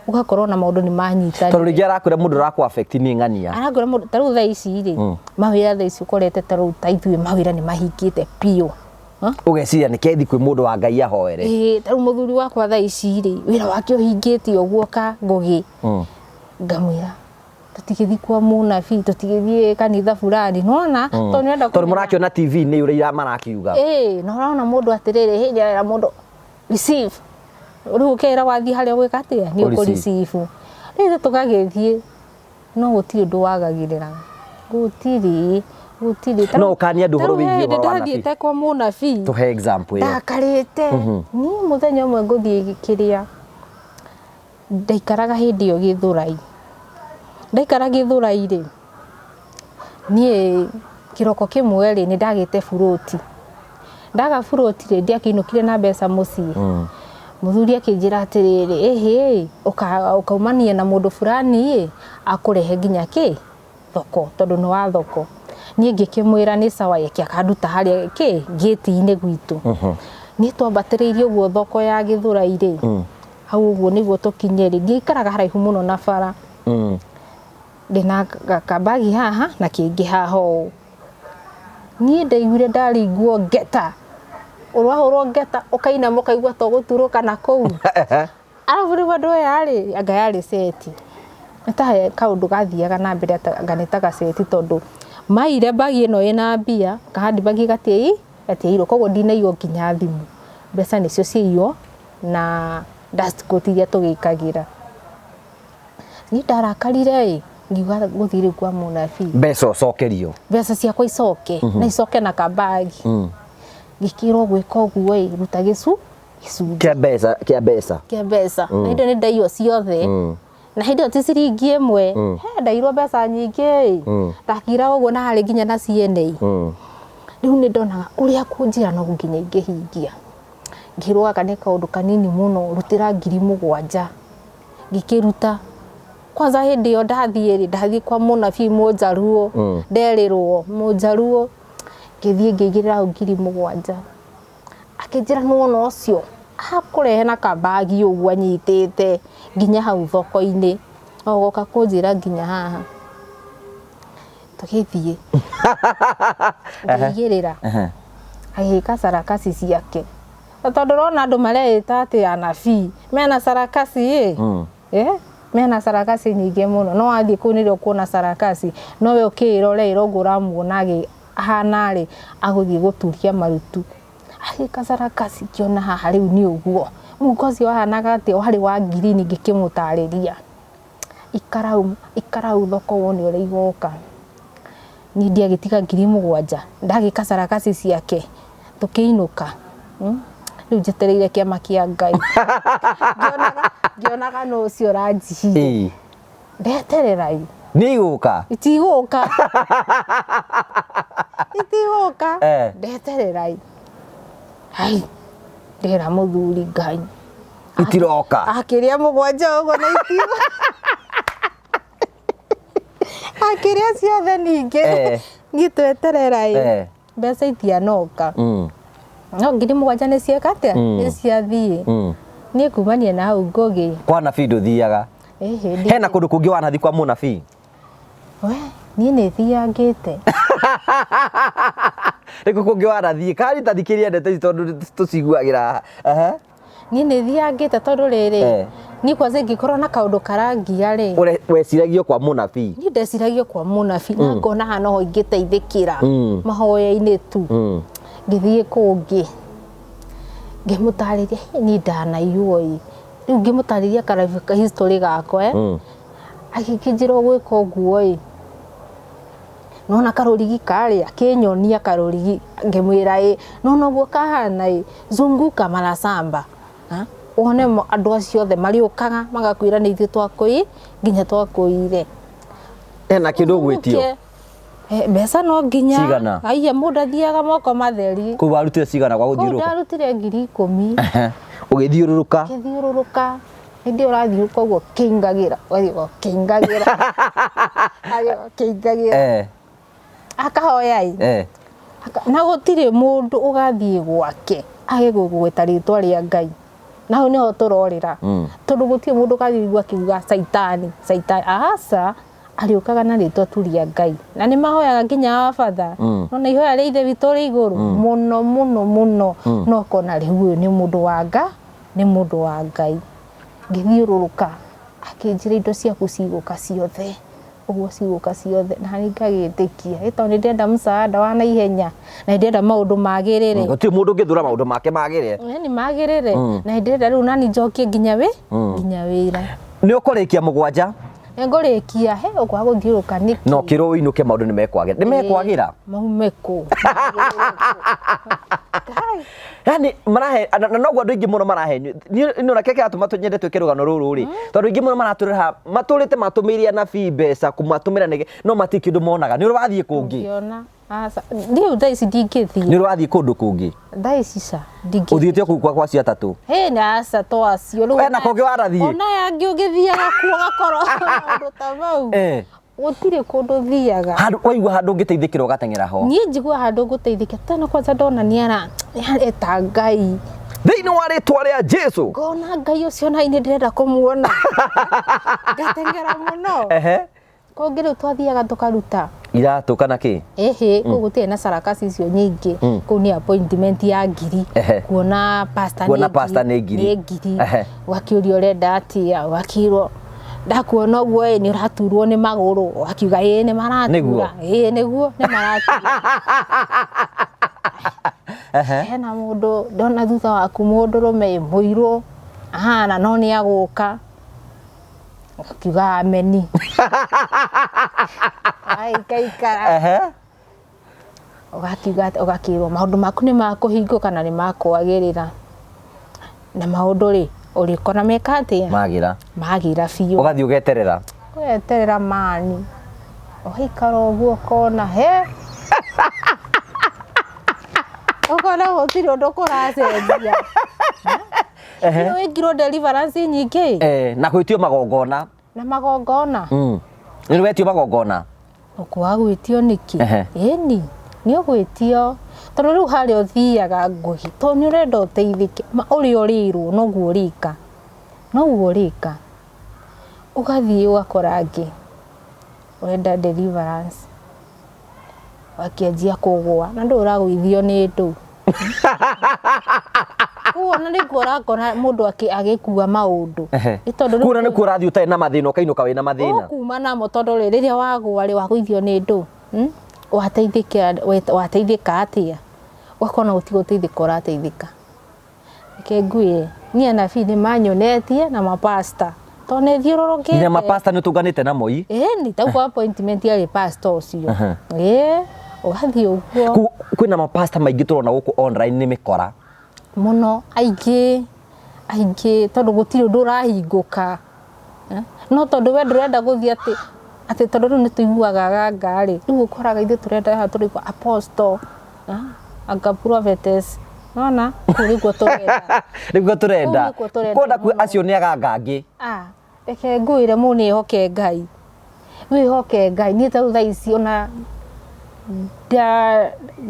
Ũgakorwo na maũndũ nĩ manyitanire. Tondũ rĩngĩ arakwĩra mũndũ ũrakũ affect nĩ ng'ania. Arakwĩra mũndũ, ta rĩu thaa ici rĩ, mawĩra thaa ici ũkorete ta rĩu ta ithuĩ mawĩra nĩ mahingĩte biũ. Ũgeciria nĩ kethi kwĩ mũndũ wa Ngai ahoere. Ĩĩ, ta rĩu mũthuri wakwa thaa ici rĩ, wĩra wake ũhingĩte ũguo ka Ngũgĩ. Ngamwĩra, tũtigĩthiĩ kwa mũnabii, tũtigĩthiĩ kanitha fulani, nĩwona? Tondũ nĩũrenda Tondũ kũmenya. mũrakĩona TV-inĩ ũrĩa marakiuga. Ĩĩ, na ũrona mũndũ atĩrĩrĩ, hĩ, nĩarera mũndũ receive. Rĩu ũkera wathiĩ harĩa ũgwĩka atĩa? Nĩ Ũreceive. ũkũ-receive. Rĩu ithuĩ tũgagĩthiĩ, no gũtirĩ ũndũ wagagĩrĩra. Gũtirĩ, gũtirĩ. No ũkanie andũ ũhoro wĩgiĩ hĩndĩ ũhoro wa anabii. ndathiĩte kwa mũnabii. Tũhe example ĩyo. Ndakarĩte. Niĩ mũthenya ũmwe ngũthiĩ kĩrĩa, ndaikaraga hĩndĩ ĩyo Gĩthũrai. Ndaikara Gĩthũrai rĩ, niĩ kĩroko kĩmwe rĩ, nĩ ndagĩte buroti. Ndaga buroti rĩ, ndiakĩinũkire na mbeca mũciĩ. Mũthuri akĩnjĩra atĩrĩrĩ, ĩhĩ, ũkaumania na mũndũ fulani ĩ, akũrehe nginya kĩ? Thoko, tondũ nĩ wa thoko. Niĩ ngĩkĩmwĩra nĩ sawa, eke akanduta harĩa kĩ? Gĩti-inĩ gwitũ. Niĩ twambatĩrĩirie ũguo thoko ya Gĩthũrai rĩ, hau ũguo nĩguo tũkinye rĩ, ngĩikaraga haraihu mũno na bara. Ndĩna kabagi haha na kĩngĩ haha ũũ. Niĩ ndaiguire ndaringwo ngeta. Ũrahũrwo ngeta, ũkainama ũkaigua ta ũgũturũka na kũu. Arabu rĩu andũ aya rĩ, anga yarĩ seti. Nĩ ta he kaũndũ gathiaga na mbere anga nĩ ta gaceti tondũ maiyire mbagi ĩno ĩna mbia, ka handbag gatiaiyirwo koguo ndinaiywo nginya thimũ. Mbeca nĩcio ciaiywo na dust coat iria tũgĩkagĩra. Niĩ ndarakarire ĩ, ngiuga ngũthiĩ rĩu kwa mũnabii. Mbeca ũcokerio. Mbeca ciakwa icoke, na icoke na kabagi. Ngĩkĩrwo gwĩka ũguo ĩ, ruta gĩcunjĩ. Kĩa mbeca, kĩa mbeca. Kĩa mbeca. Na hĩndĩ ĩyo nĩ ndaiywo ciothe. Na hĩndĩ ĩyo ti ciringi ĩmwe. He ndaiyirwo mbeca nyingĩ ĩ. Ndakira ũguo na harĩ nginya na CNA. Rĩu nĩ ndonaga ũrĩa kũnjĩra no nginya ingĩhingia. Ngĩrwo gaka nĩ kaũndũ kanini mũno, rutĩra 7,000. Ngĩkĩruta. Kwanza hĩndĩ ĩyo ndathiĩ rĩ, ndathiĩ kwa mũnabii Mũnjaruo, nderĩrwo Mũnjaruo, ngĩthiĩ ngĩigĩrĩra hau 7,000. Akĩnjĩra nĩwona ũcio, akũrehe na kabagi ũguo anyitĩte nginya hau thoko-inĩ, ogoka kũnjĩra nginya haha. Tũgĩthiĩ, ngĩigĩrĩra, agĩka sarakasi ciake. Na tondũ ũrona andũ mareĩta atĩ anabii, mena sarakasi ĩ, mena sarakasi nyingĩ mũno. No wathiĩ kũu nĩrĩo ũkuona sarakasi, no we ũkĩĩroreire ũguo ũramuona ahana rĩ, agũthiĩ gũturia marutu. Agĩka sarakasi ngĩona haha rĩu nĩ ũguo. Mũhuko ũcio wahanaga atĩa, warĩ wa ngirini ngĩkĩmũtarĩria. Ikara hau, ikara hau thoko wone ũrĩa igoka. Niĩ ndiagĩtiga 7,000, ndagĩka sarakasi ciake, tũkĩinũka. Rĩu njetereire kĩama kĩa Ngai. Ngĩonaga nũ ũcio ũranjihire. Ndeterera ĩ. Nĩ igũka? Itigũka. Itigũka. Ndeterera ĩ. Hai, ndera mũthuri Ngai. Itiroka. Akĩrĩa 7 ũguo na itigũka. Akĩrĩa ciothe ningĩ. Niĩ tweterera ĩ. Mbeca itianoka. No 7,000 nĩ cieka atĩa? Nĩ ciathiĩ. Niĩ kumania na hau Ngũgĩ. Kwa nabii ndũthiaga? Hena kũndũ kũngĩ wanathiĩ kwa mũnabii? We, niĩ nĩ thiangĩte. Nĩkũ kũngĩ wanathiĩ? Kari ta thikĩrĩria ndeto ici tondũ tũciguagĩra haha. Niĩ nĩ thiangĩte tondũ rĩrĩ, niĩ kwanza ingĩkorwo na kaũndũ karangia rĩ. Weciragio kwa mũnabii? Niĩ ndeciragio kwa mũnabii na ngona haha noho ingĩteithĩkĩra mahoya-inĩ tu. Ngĩthiĩ kũngĩ, ngĩmũtarĩria, niĩ ndanaiywo ĩ. Rĩu ngĩmũtarĩria ka history gakwa ĩ, agĩkĩnjĩra ũgwĩka ũguo ĩ, nona karũrigi karĩa, akĩnyonia karũrigi, ngĩmwĩra ĩ, nona ũguo kahana ĩ, zunguka mara samba, wone andũ acio othe marĩũkaga magakwĩra nĩ ithuĩ twakũi, nginya twakũire. Hena kĩndũ ũgwĩtio? Mbeca no nginya. Cigana? Aiya mũndũ athiaga moko matheri. Kũu warutire cigana gwa gũthiũrũrũka? Kũu ndarutire 10,000. Ũgĩthiũrũrũka? Ngĩthiũrũrũka. Hĩndĩ ĩyo ũrathiũrũrũka ũguo ũkĩingagĩra, ũgathiĩ ũkĩingagĩra. Ũgathiĩ ũkĩingagĩra. Akahoya ĩ. Na gũtirĩ mũndũ ũgathiĩ gwake age gũgweta rĩtwa rĩa Ngai. Na hau nĩho tũrorĩra. Tondũ gũtirĩ mũndũ ũgathiĩ ũigue akiuga caitani, caitani. Aca, arĩũkaga na rĩtwa tu rĩa Ngai. Na nĩ mahoyaga nginya Our Father. Nona ihoya rĩa Ithe witũ ũrĩ igũrũ. Mũno mũno mũno. No ũkona rĩu ũyũ nĩ mũndũ wa Ngai, nĩ mũndũ wa Ngai. Ngĩthiũrũrũka, akĩnjĩra indo ciaku cigũka ciothe. Ũguo cigũka ciothe. Na niĩ ngagĩtĩkia. Ĩ tondũ nĩ ndĩrenda msaada wa naihenya. Na nĩ ndĩrenda maũndũ magĩrĩre. Gũtirĩ mũndũ ũngĩthũra maũndũ make magĩrĩre. Yaani magĩrĩre. Na nĩ ndĩrenda rĩu nani njokie nginya nginya wĩra. Nĩ ũkũrĩkia 7? Nĩngũrĩkia, he ũkwaga gũthiũrũrũka nĩkĩ? Na ũkĩrwo ũinũke maũndũ nĩ mekwagĩra. Nĩ mekwagĩra? Maume kũ? Yaani marahe na noguo andũ aingĩ mũno marahenio. Niĩ nĩ ona kĩrĩa kĩratũma nyende twĩke rũgano rũrũ rĩ, tondũ aingĩ mũno maratũrĩra haha, matũrĩte matũmĩire anabii mbeca kũmatũmĩra nĩge no matirĩ kĩndũ monaga. Nĩ ũrĩ wathiĩ kũngĩ? Ũngĩona. Aca, rĩu thaa ici ndingĩthiĩ. Nĩ ũrĩ wathiĩ kũndũ kũngĩ? Thaa ici ca, ndingĩthiĩ. Ũthiĩte o kũu kwa acio atatũ? Hĩ, na aca to acio. Rĩu Hena kũngĩ wanathiĩ? Ona aya angĩ ũgĩthiaga kuo ũgakorwo maũndũ ta mau. Gũtirĩ kũndũ thiaga. Handũ waigua handũ ũngĩteithĩkĩra ũgateng'era ho. Niĩ njigua handũ ngũteithĩka tena kwanza ndona nĩ areta Ngai. Thĩinĩ wa rĩtwa rĩa Jesu. Ngona Ngai ũcio na niĩ ndĩrenda kũmuona. Ngateng'era mũno. Kũngĩ rĩu twathiaga tũkaruta. Iratũ kana kĩ? Ĩhĩ, kũu gũtirĩ na sarakasi icio nyingĩ. Kũu nĩ appointment ya ngiri. Kuona pastor nĩ Kuona pastor nĩ ngiri. Nĩ ngiri. Ũgakĩũria ũrenda atĩa, ũgakĩrwo ndakuona ũguo ĩ nĩ ũraturwo nĩ magũrũ, ũgakiuga ĩĩ nĩ maratura. Ĩĩ nĩguo nĩ maratura. Hena mũndũ ndona thutha waku mũndũrũme ĩ mũirũ ahana no nĩ agũka. Ũgakiuga ameni. Waikaikara. Ũgakiuga ũgakĩrwo maũndũ maku nĩ makũhingũka na nĩ makwagĩrĩra. Na maũndũ rĩ, ũrĩkora meka atĩa? Magĩra. Magĩra biũ. Ũgathiĩ ũgeterera. Ũgeterera mani. Ũgaikara ũguo ũkona he. Ũkona gũtirĩ ũndũ kũracenjia. Nĩ wĩkirwo deliverance nyingĩ. Eh, na gwĩtio magongona. Na magongona. Nĩ wetio magongona. Ũkwaga gwĩtio nĩkĩ? Ĩni, nĩ ũgwĩtio. Tondũ rĩu harĩa ũthiaga ngũhi, tondũ nĩ ũrenda ũteithĩke, ũrĩa ũrĩrwo noguo ũrĩka. Noguo ũrĩka. Ũgathiĩ ũgakora angĩ, ũrenda deliverance. Wakĩanjia kũgũa na ndũĩ ũragũithio nĩ ndũ. Koguo ona nĩkuo ũrakora mũndũ agĩkua maũndũ. Nĩ tondũ rĩu Kuona nĩkuo ũrathiĩ ũtarĩ na mathĩna ũkainũka wĩna mathĩna. Ũkuma namo tondũ rĩ, rĩrĩa wagũa rĩ, wagũithio nĩ ndũ. Wateithĩka atĩa? Ũgakora gũtirĩ gũteithĩka ũrateithĩka. Reke ngwĩre, niĩ anabii nĩ manyonetie na mapasta. Tondũ nĩ thiũrũrũkĩte. Nginya mapasta nĩ ũtũnganĩte namo ii? Ĩni, ta kwa appointment yarĩ pastor ũcio. Ĩĩ, ũgathiĩ ũguo. Kwĩna mapasta maingĩ tũrona gũkũ online nĩ mĩkora. Mũno, aingĩ, aingĩ tondũ gũtirĩ ũndũ ũrahingũka. No tondũ we ndũrenda gũthiĩ atĩ, atĩ tondũ rĩu nĩ tũiguaga ganga rĩ, rĩu ũkoraga ithuĩ tũrenda haha tũraigua apostle, anga prophetess. Nona, kũu nĩkuo tũrenda. Nĩkuo tũrenda. Kũu nĩkuo tũrenda Kwenda mũno. Acio nĩ aganga angĩ. Ah, reke ngwĩre mũndũ nĩ ehoke Ngai. Wĩhoke Ngai. Niĩ ta rĩu thaa ici ona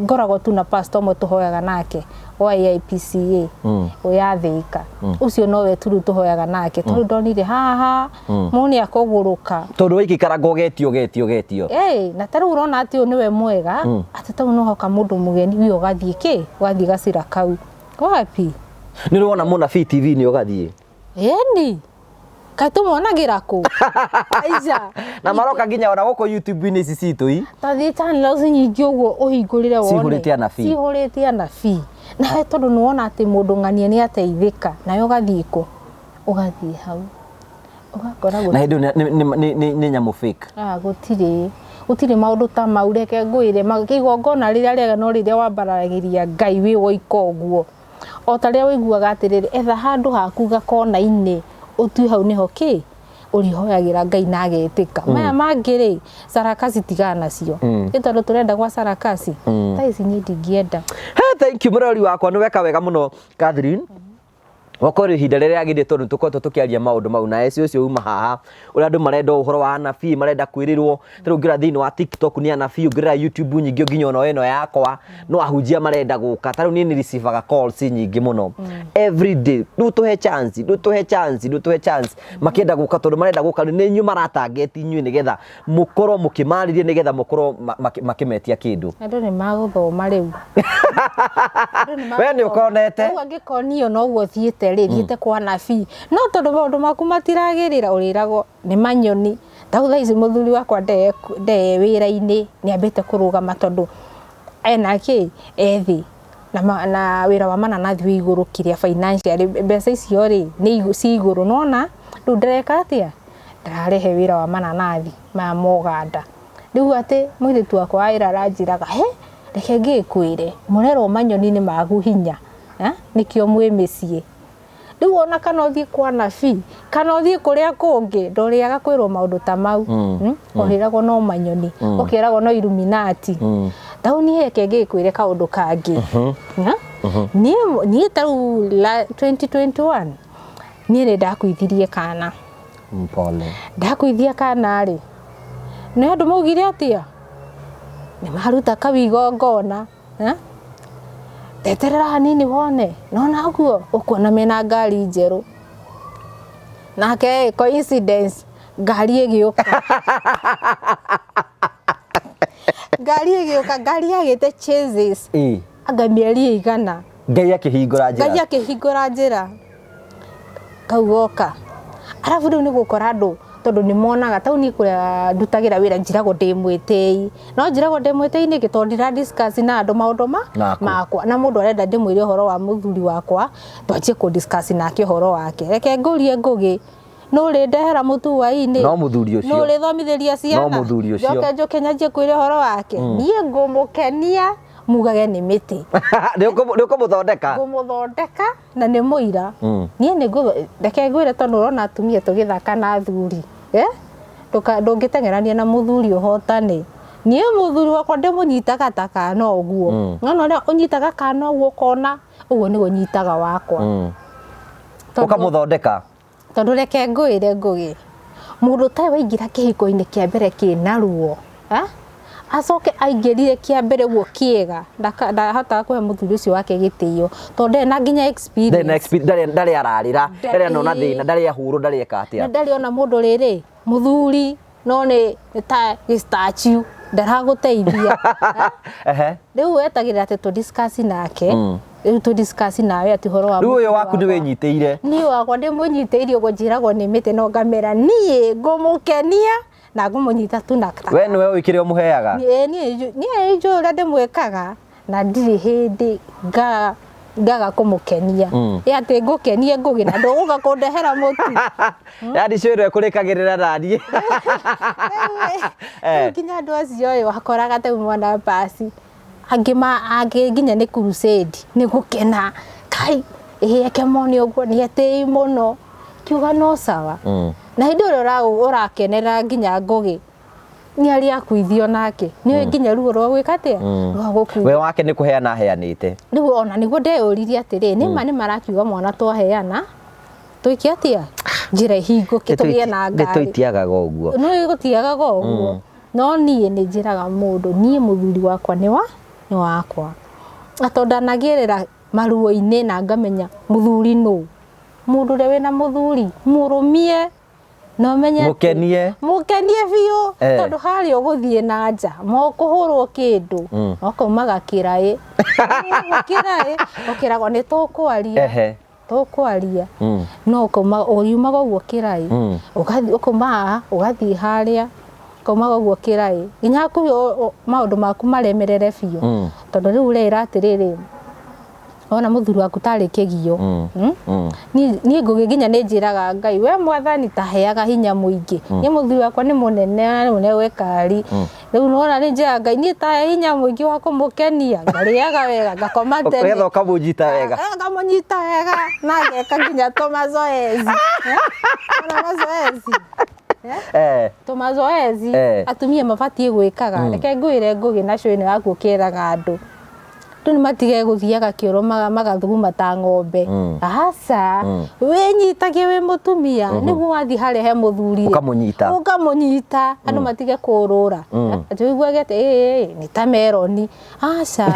ngoragwo tu na pastor ũmwe tũhoyaga nake wa AIPCA, ya Thĩka. Ũcio nowe tu rĩu tũhoyaga nake. Tondũ ndonire haha, mũndũ nĩ akũgũrũka. Tondũ waikara ũgetio, ũgetio, ũgetio. Ĩĩ, na ta rĩu ũrona atĩ ũyũ nĩwe mwega, atĩ ta rĩu no hoka mũndũ mũgeni we ũgathiĩ kĩ? Ũgathiĩ gacĩra kau. Wapi? Nĩ ũrĩ wona mũnabii TV-inĩ ũgathiĩ? Ĩni. Kaĩ tũmonagĩra kũ? Aija. Na maroka nginya ona gũkũ YouTube-inĩ ici citũ i. Ta thiĩ channels nyingĩ ũguo ũhingũrĩre wone. Cihũrĩte anabii. Cihũrĩte anabii. Nawe tondũ nĩ wona atĩ mũndũ ng'ania nĩ ateithĩka, nawe ũgathiĩ kũ? Ũgathiĩ hau. Ũgakora Na hĩndĩ ĩyo nĩ nyamũ fake. Ah, gũtirĩ. Gũtirĩ maũndũ ta mau, reke ngwĩre, igongona rĩrĩa rĩega no rĩrĩa wambararagĩria Ngai wĩ woika ũguo. O ta rĩrĩa ũiguaga atĩrĩrĩ, etha handũ haku gakona-inĩ, ũtue hau nĩho kĩ? Ũrĩhoyagĩra Ngai na agetĩka. Maya mangĩ rĩ, sarakasi tigana nacio. Nĩ tondũ tũrenda gwa sarakasi. Thaa ici niĩ ndingĩenda. Hey, thank you mũrori wakwa, nĩ weka wega mũno Catherine. Wakorwo ihinda rĩrĩa rĩagĩrĩire tondũ tũkoretwo tũkĩaria maũndũ mau na eci ũcio uma haha ũrĩa andũ marenda ũhoro wa anabii marenda kwĩrĩrwo ta rĩu ũngĩrora thĩinĩ wa TikTok nĩ anabii ũngĩrora YouTube nyingĩ nginya ona ĩno yakwa no ahunjia marenda gũka ta rĩu niĩ nĩ receivaga calls nyingĩ mũno every day rĩu tũhe chance rĩu tũhe chance rĩu tũhe chance makĩenda gũka tondũ marenda gũka rĩu nĩ inyuĩ maratarget inyuĩ nĩgetha mũkorwo mũkĩmarĩria nĩgetha mũkorwo makĩmetia kĩndũ. Andũ nĩ magũthoma rĩu. Andũ nĩ We nĩ magũthoma. ũkonete? Rĩu angĩkonio noguo thiĩte rĩ, thiĩte kwa nabii. No tondũ maũndũ maku matiragĩrĩra ũrĩragwo nĩ manyoni. Ta rĩu thaa ici mũthuri wakwa nde wĩra-inĩ, nĩ ambĩte kũrũgama tondũ ena kĩ, e thĩ. Na wĩra wa mananathi wĩ igũrũ kĩrĩa financially, mbeca icio rĩ, nĩ ciĩ igũrũ. Nĩwona? Rĩu ndĩreka atĩa? Ndĩrarehe wĩra wa mananathi maya ma Ũganda. Rĩu atĩ mũirĩtu wakwa wa wĩra aranjĩraga, he, reke ngĩkwĩre, mũrerwo manyoni nĩ magu hinya, nĩkĩo mwĩ mĩciĩ. Rĩu ona kana ũthiĩ kwa nabii, kana ũthiĩ kũrĩa kũngĩ, ndũrĩaga kwĩrwo maũndũ ta mau. Ũrĩragwo no manyoni, ũkeragwo no Illuminati. Ta rĩu niĩ reke ngĩkwĩre kaũndũ kangĩ. Niĩ ta rĩu 2021, niĩ nĩ ndakuithirie kana. Mpole. Ndakuithia kana rĩ, nĩ andũ maugire atĩa? Nĩ maruta kau igongona. Teterera hanini wone. Nona ũguo, ũkuona mena ngari njerũ. Nake coincidence, ngari ĩgĩũka. Ngari ĩgĩũka, ngari yagĩte chases anga mĩeri ĩigana. Ngai akĩhingũra Ngai njĩra. Akĩhingũra njĩra kau goka. Arabu rĩu nĩ gũkora andũ tondũ nĩ monaga tau niĩ kũrĩa ndutagĩra wĩra njiragwo ndĩ mwĩtĩi, no njiragwo ndĩ mwĩtĩi nĩkĩ? Tondũ ndira discuss na andũ maũndũ ma Maku. Makwa, na mũndũ arenda ndĩmwĩre ũhoro wa mũthuri wakwa, twanjie kũ discuss nake ũhoro wake. Reke ngũrie Ngũgĩ, nũ ũrĩndehera mũtu hwaĩ-inĩ? No mũthuri ũcio. Nũ ũrĩthomithĩria ciana? No mũthuri ũcio. Njoke njũke nyanjie kwĩra ũhoro wake? Niĩ ngũmũkenia mugage nĩ mĩtĩ. Nĩ ũkũmũthondeka. Ngũmũthondeka na nĩ mũira. Niĩ nĩ ngũ reke ngwĩre, tondũ ũrona atumia tũgĩthaka na athuri, eh? Ndũngĩteng'erania na mũthuri ũhotane. Niĩ mũthuri wakwa ndĩmũnyitaga ta kana ũguo. Nona ũrĩa ũnyitaga kana ũguo ũkona, ũguo nĩguo nyitaga wakwa. Tondũ- Ũkamũthondeka. Tondũ reke ngwĩre Ngũgĩ, mũndũ ũtarĩ waingĩra kĩhiko-inĩ kĩa mbere kĩna ruo, eh? Acoke aingĩrire kĩa mbere ũguo kĩega, ndahotaga kũhe mũthuri ũcio wake gĩtĩo, tondũ ndarĩ na nginya Ndarĩ na experience. Ndarĩ ararĩra, ndarĩ anona thĩna, ndarĩ ahũrwo, ndarĩ eka Na atĩa. Ndarĩ ona mũndũ rĩrĩ mũthuri no nĩ ta statue, ndaragũteithia. Rĩu wetagĩrĩra atĩ tũ discuss nake, rĩu tũ discuss nawe atĩ ũhoro wa Rĩu ũyũ mũthuri waku nĩ wakwa. wĩnyitĩire. Niĩ wakwa ndĩmũnyitĩire ũguo, njĩragwo nĩ mĩtĩ no ngamera niĩ ngũmũkenia na ngũmũnyita tu na We nĩwe ũĩ kĩrĩa ũmũheaga. Niĩ niĩ njũĩ ũrĩa ndĩmwĩkaga na ndirĩ hĩndĩ ngaga kũmũkenia. Ĩ atĩ ngũkenie Ngũgĩ na ndũgũka kũndehera mũtu? Yani cio ĩno ĩkũrĩkagĩrĩra naniĩ. Rĩu nginya andũ acio ĩ wakoraga ta mwana basi angĩ ma angĩ nginya nĩ crusade, nĩ gũkena kai ĩ eke mone ũguo nĩ etĩi mũno, kiuga no sawa. Na hĩndĩ ĩrĩa ũrakenera nginya Ngũgĩ nĩ arĩ akuithio nake nĩ nginya ruo rwa gwĩka atĩa, rwa gũkuithio. We wake nĩ kũheana aheanĩte. Rĩu ona nĩguo ndeyũririe atĩrĩ, nĩ ma nĩ marakiuga mwana twaheana twĩke atĩa, njĩra ihingũke tũgĩe na Nĩ ngari. tũitiagaga ũguo. Nĩ gũtiagaga ũguo, no niĩ nĩ njĩraga mũndũ, niĩ mũthuri wakwa nĩ wakwa, na tondũ ndanagĩrĩra maruo-inĩ na ngamenya mũthuri nũ, mũndũ ũrĩa wĩna mũthuri mũrũmie na ũmenye atĩ- Mũkenie. Mũkenie biũ. Tondũ harĩa ũgũthiĩ na nja mokũhũrwo kĩndũ, ũkaumaga kĩraĩ kĩraĩ ũkĩragwo nĩ tũkwaria, tũkwaria, no ũkauma ũriumaga ũguo kĩraĩ, ũgathiĩ ũkauma haha ũgathiĩ harĩa, ũkaumaga ũguo kĩraĩ nginya hakuhĩ maũndũ maku maremerere biũ. Tondũ rĩu ũreĩra atĩrĩrĩ, wona mũthuri waku tarĩ kĩgio. Niĩ Ngũgĩ nginya nĩ njĩraga Ngai, we mwathani taheaga hinya mũingĩ. Niĩ mũthuri wakwa nĩ mũnene, nĩ mũnene gwĩ kari. Rĩu nĩwona nĩ njĩraga Ngai, niĩ tahe hinya mũingĩ wa kũmũkenia, ngarĩaga wega, ngakoma tene. Ũgetha ũkamũnyita wega. Ngamũnyita wega na ngeka nginya tũmazoezi. Eh? Ona mazoezi. Tũmazoezi atumia mabatiĩ gwĩkaga. Reke ngwĩre Ngũgĩ, na cio ĩno yaku ũkĩraga andũ. Andũ nĩ matige gũthiaga kĩoro magathuguma ta ng'ombe. Aca, wĩnyitagie wĩ mũtumia nĩguo wathiĩ harĩa he mũthuri rĩ, Ũkamũnyita. Ũkamũnyita, andũ matige kũrũra. Atĩ ũiguage atĩ ĩ nĩ ta meroni. Aca.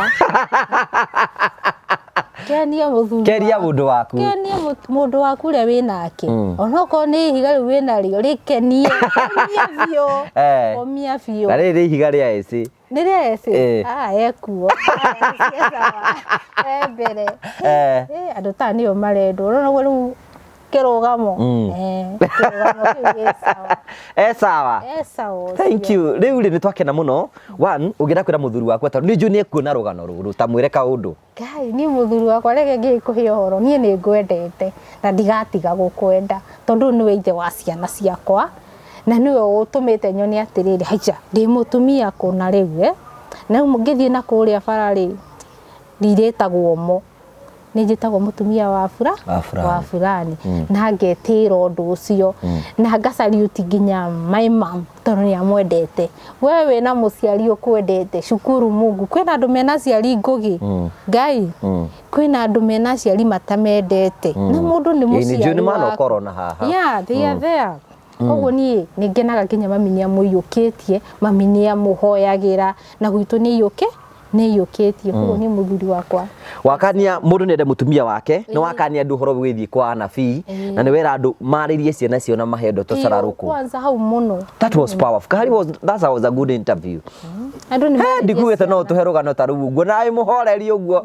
Kenia mũthuri Kenia waku. Mũndũ waku. Kenia mũndũ waku ũrĩa wĩ nake. Onokorwo nĩ ihiga rĩu wĩ narĩo, rĩkenie. Omia biũ. Omia biũ. Na rĩrĩ ihiga rĩa eci. Nĩ rĩa eci? Eh. Ah, ekuo. E mbere. Andũ ta nĩo marendwo. Ũrona ũguo rĩu kĩrũgamo. Kĩrũgamo kĩu gĩ sawa. E sawa. E sawa ũcio. Thank you. Rĩu rĩ nĩ twakena mũno. One, ũngĩenda kwĩra mũthuri waku atĩ nĩ njũĩ nĩ ekuona rũgano rũrũ, ta mwĩre kaũndũ. Ngai, niĩ mũthuri wakwa reke ngĩkũhe ũhoro, niĩ nĩ ngwendete na ndigatiga gũkwenda, tondũ nĩwe ithe wa ciana ciakwa na nĩwe ũtũmĩte nyone atĩrĩrĩ, haija ndĩ mũtumia kũna rĩu, eh? Na rĩu ngĩthiĩ na kũrĩa bara rĩ, ndirĩtagwo mo, nĩ njĩtagwo mũtumia wa bura Wa fulani. Wa fulani. Na ngetĩĩra ũndũ ũcio na ngacaluti nginya my mom, tondũ nĩ amwendete. We wĩna mũciari ũkwendete, cukuru Mungu. Kwĩna andũ mena aciari, Ngũgĩ, Ngai, kwĩna andũ mena aciari matamendete na mũndũ nĩ Ĩĩ, nĩ njũĩ mũciari nĩ mana waku. ũkorwo na haha. Yeah, they are there. Koguo niĩ nĩ ngenaga nginya mami nĩ amũiyũkĩtie, mami nĩ amũhoyagĩra, na gwitũ nĩ iyũke Nĩ iyũkĩtie, koguo niĩ mũthuri wakwa Wakania mũndũ nĩ ende mũtumia wake, nĩ wakania andũ ũhoro wĩgiĩ kwa anabii, na nĩ wera andũ marĩrie ciana ciao na mahe ndoto cararũkũ. Kwanza hau mũno. That was powerful. Kahari was that was a good interview. Andũ nĩ marĩrie Ndikuĩte no ciana. ũtũhe rũgano ta rũu ũguo na wĩ mũhoreri ũguo.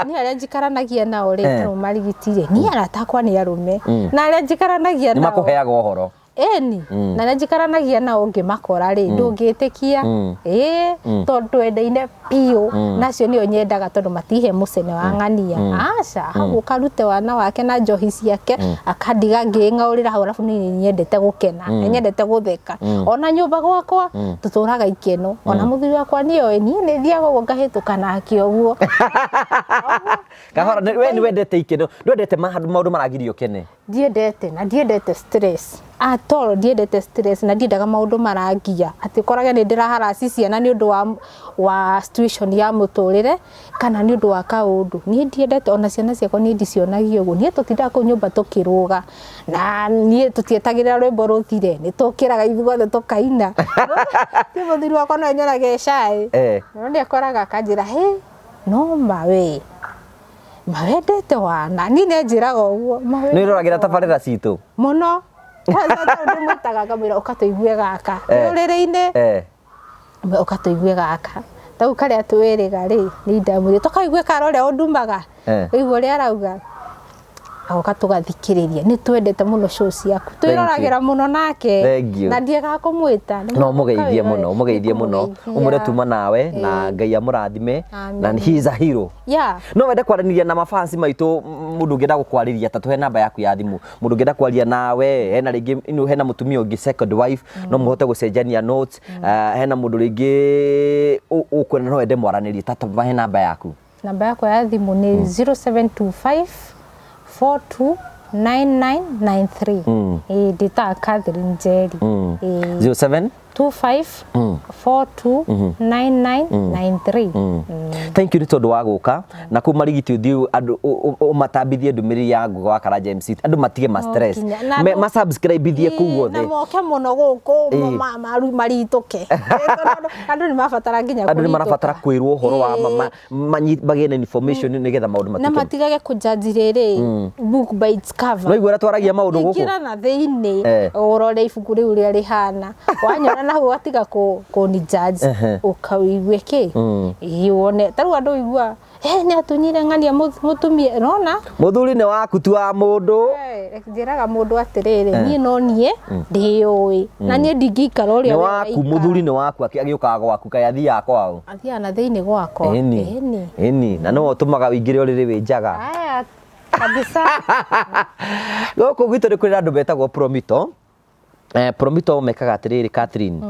Niĩ arĩa njikaranagia nao rĩ, tarĩu marigiti rĩ, niĩ arata akwa nĩ arũme, na arĩa njikaranagia Nĩ nao makũheaga ũhoro. Ĩni, na arĩa njikaranagia nao ngĩmakora rĩ, ndũngĩtĩkia, ĩĩ, tondũ twendaine biũ, na acio nĩo nyendaga tondũ matihe mũcene wa ng'ania, aca, hau ũkarute wana wake na njohi ciake, akandiga ngĩng'aũrĩra hau, arabu niĩ nĩ nyendete gũkena, nĩ nyendete gũtheka, ona nyũmba gwakwa tũtũraga ikeno, ona mũthuri wakwa nĩoĩ, niĩ nĩ thiaga ũguo ngahĩtũka nake ũguo. Kahora, we nĩ wendete ikeno, ndwendete maũndũ maragiria ũkene. Ndiendete na ndiendete stress at all, ndiendete stress na ndiendaga maũndũ marangia atĩ ũkorage nĩ ndĩraharasi ciana nĩ ũndũ wa situation ya mũtũrĩre kana nĩ ũndũ wa kaũndũ. Niĩ ndiendete ona ciana ciakwa niĩ ndicionagia ũguo. Niĩ tũtindaga kũu nyũmba tũkĩrũga na niĩ tũtietagĩrĩra rwĩmbo rũthire, nĩ tũkĩraga ithuothe tũkaina. Niĩ mũthuri wakwa no anyorage cai no nĩ akoraga akanjĩra hĩ no ma we mawendete wana. Niĩ nĩ anjĩraga ũguo. Nĩ ũroragĩra tabarĩra citũ? Mũno. Kwanza tondũ ndĩmwĩtaga ngamwĩra ũka tũigue gaka. Rũrĩrĩ-inĩ. Ũka tũigue gaka. Tau karĩa twĩrĩga rĩ, nĩ ndamwĩrire tũkaigue kara ũrĩa ũndumaga. Ũigue ũrĩa arauga. Agoka tũgathikĩrĩria. Nĩ twendete mũno show ciaku. Twĩroragĩra mũno nake. Na ndiagaga kũmwĩta. No mũgeithie mũno, ũmũgeithie mũno. Ũmwĩre tuma nawe na Ngai amũrathime na he is a hero. No wende kwaranĩria na mafansi maitũ, mũndũ ũngĩenda gũkwarĩria ta tũhe namba yaku ya thimũ. Mũndũ ũngĩenda kwaria nawe, hena rĩngĩ, hena mũtumia ũngĩ second wife, no mũhote gũcenjania notes. Hena mũndũ rĩngĩ ũkwenda no wende mwaranĩrie, ta tũmahe namba yaku. Namba yakwa ya thimũ nĩ 0725 429993. Ndĩtaga Catherine Njeri. 07 25 429993. Thank you nĩ tondũ wa gũka na kũu marigiti ũthiĩ andũ ũmatambithie ndũmĩrĩri ya Ngugi wa Karanja MC, andũ matige ma stress. Ma subscribe ithie kũu guothe. Na moke mũno gũkũ maritũke. Andũ nĩ marabatara nginya Andũ nĩ marabatara kwĩrwo ũhoro wa magĩe na information nĩgetha maũndũ matuĩke. Na matigage kũjudge rĩrĩ book by its cover. No igua ũrĩa twaragia maũndũ gũkũ. Ingĩra na thĩinĩ ũrore ibuku rĩu ũrĩa rĩhana. Wanyona na hau watiga kũni judge ũkauigue kĩ wone ta rĩu andũ ũigua nĩ atunyire ng'ania mũtumia nona mũthuri nĩ waku tu wa mũndũ. Njĩraga mũndũ atĩrĩrĩ, niĩ no niĩ ndĩyũĩ na niĩ ndingĩikara ũrĩa nĩ waku, mũthuri nĩ waku agĩũkaga gwaku kaĩ athiaga kwao, athiaga na thĩinĩ gwakwa. Ĩni ĩni, na nĩwe ũtũmaga ũingĩre ũrĩrĩ wĩ njaga kabisa. Gũkũ gwitũ nĩ kũrĩ andũ metagwo Promito. Promito mekaga atĩrĩrĩ Catherine,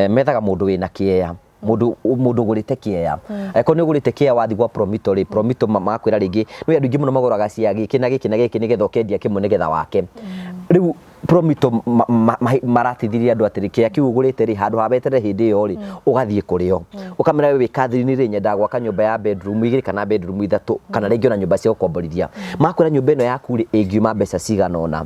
methaga mũndũ wĩna kĩea, mũndũ ũgũrĩte kĩea. Angĩkorwo nĩ ũgũrĩte kĩea wathiĩ gwa Promito rĩ, Promito makwĩra rĩngĩ nĩ andũ aingĩ mũno magũraga cia gĩkĩ na gĩkĩ na gĩkĩ nĩgetha ũkendia kĩmwe nĩgetha wake. Rĩu Promito marateithĩrĩria andũ atĩrĩ, kĩea kĩu ũgũrĩte rĩ, handũ ha weterere hĩndĩ ĩyo rĩ, ũgathiĩ kũrĩ o. Ũkamera we wĩ Catherine rĩ, nyendaga gwaka nyũmba ya bedroom igĩrĩ kana bedroom ithatũ kana rĩngĩ ona nyũmba cia gũkomborithia. Makwĩra nyũmba ĩno yaku rĩ, ĩngiuma mbeca cigana ũna.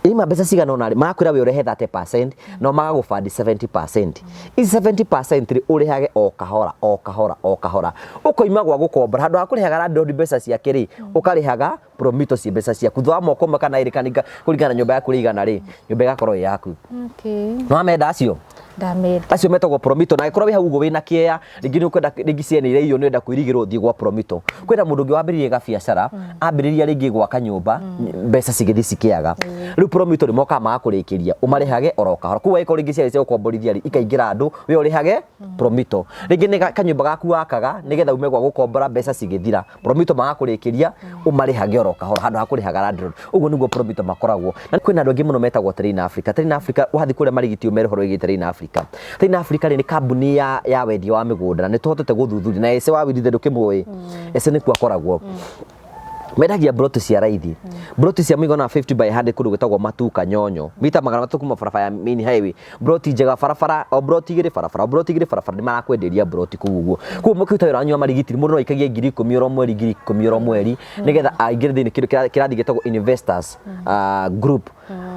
Ima mbeca cigana ũna rĩ, makwĩra we ũrehe 30% no magagũbandi 70%. Ici 70% rĩ, ũrĩhage o kahora o kahora o kahora. Ũkoima gwa gũkombora, handũ ha kũrĩhaga landlord mbeca ciake rĩ, ũkarĩhaga Promito ci mbeca ciaku. Thutha wa mwaka ũmwe kana ĩrĩ kana kũringana na nyũmba yaku ĩigana rĩ, nyũmba ĩgakorwo ĩ yaku. Nĩ wamenda acio? Ndamenda. Acio metagwo Promito. Na angĩkorwo wĩ hau ũguo wĩna kĩea, rĩngĩ nĩ ũkwenda rĩngĩ ciana iria irio nĩ ũrenda kwĩrigĩrwo ũthiĩ gwa Promito. Kwĩna mũndũ ũngĩ wambĩrĩirie gabiacara, ambĩrĩria rĩngĩ gwaka nyũmba, mbeca cigĩthiĩ cikĩaga. Rĩu Promito nĩ mokaga magakũrĩkĩria, ũmarĩhage oro kahora. Koguo angĩkorwo rĩngĩ ciarĩ cia gũkomborithia rĩ, ikaingĩra andũ, we ũrĩhage Promito. Rĩngĩ nĩ kanyũmba gaku wakaga nĩgetha ume gwa gũkombora mbeca cigĩthira. Promito magakũrĩkĩria ũmarĩhage oro kahora handũ ha kũrĩhaga landlord. Ũguo nĩguo Promito makoragwo. Na kwĩna andũ angĩ mũno metagwo Train Africa. Train Africa wathiĩ kũrĩa marigiti ũmere ũhoro wĩgiĩ Train Africa. Train Africa rĩ nĩ kambuni ya wendia wa mĩgũnda na nĩ tũhotete gũthuthuria na Ese wa Wirithe ndũkĩmũĩ. Ese nĩkuo akoragwo. Mendagia mburoti cia raithi. Mburoti cia mũigana wa 50 by 100 kũndũ gwĩtagwo Matuka Nyonyo. Mita 300 kuma barabara ya main highway. Mburoti njega barabara, o mburoti igĩrĩ barabara, o mburoti igĩrĩ barabara, nĩ marakwenderia mburoti kũu ũguo. Koguo mũkĩruta wĩra wanyu wa marigiti, mũndũ no aikagie 10,000 oro mweri, 10,000 oro mweri, nĩgetha aingĩre thĩinĩ kĩndũ kĩrathi gĩtagwo investors group.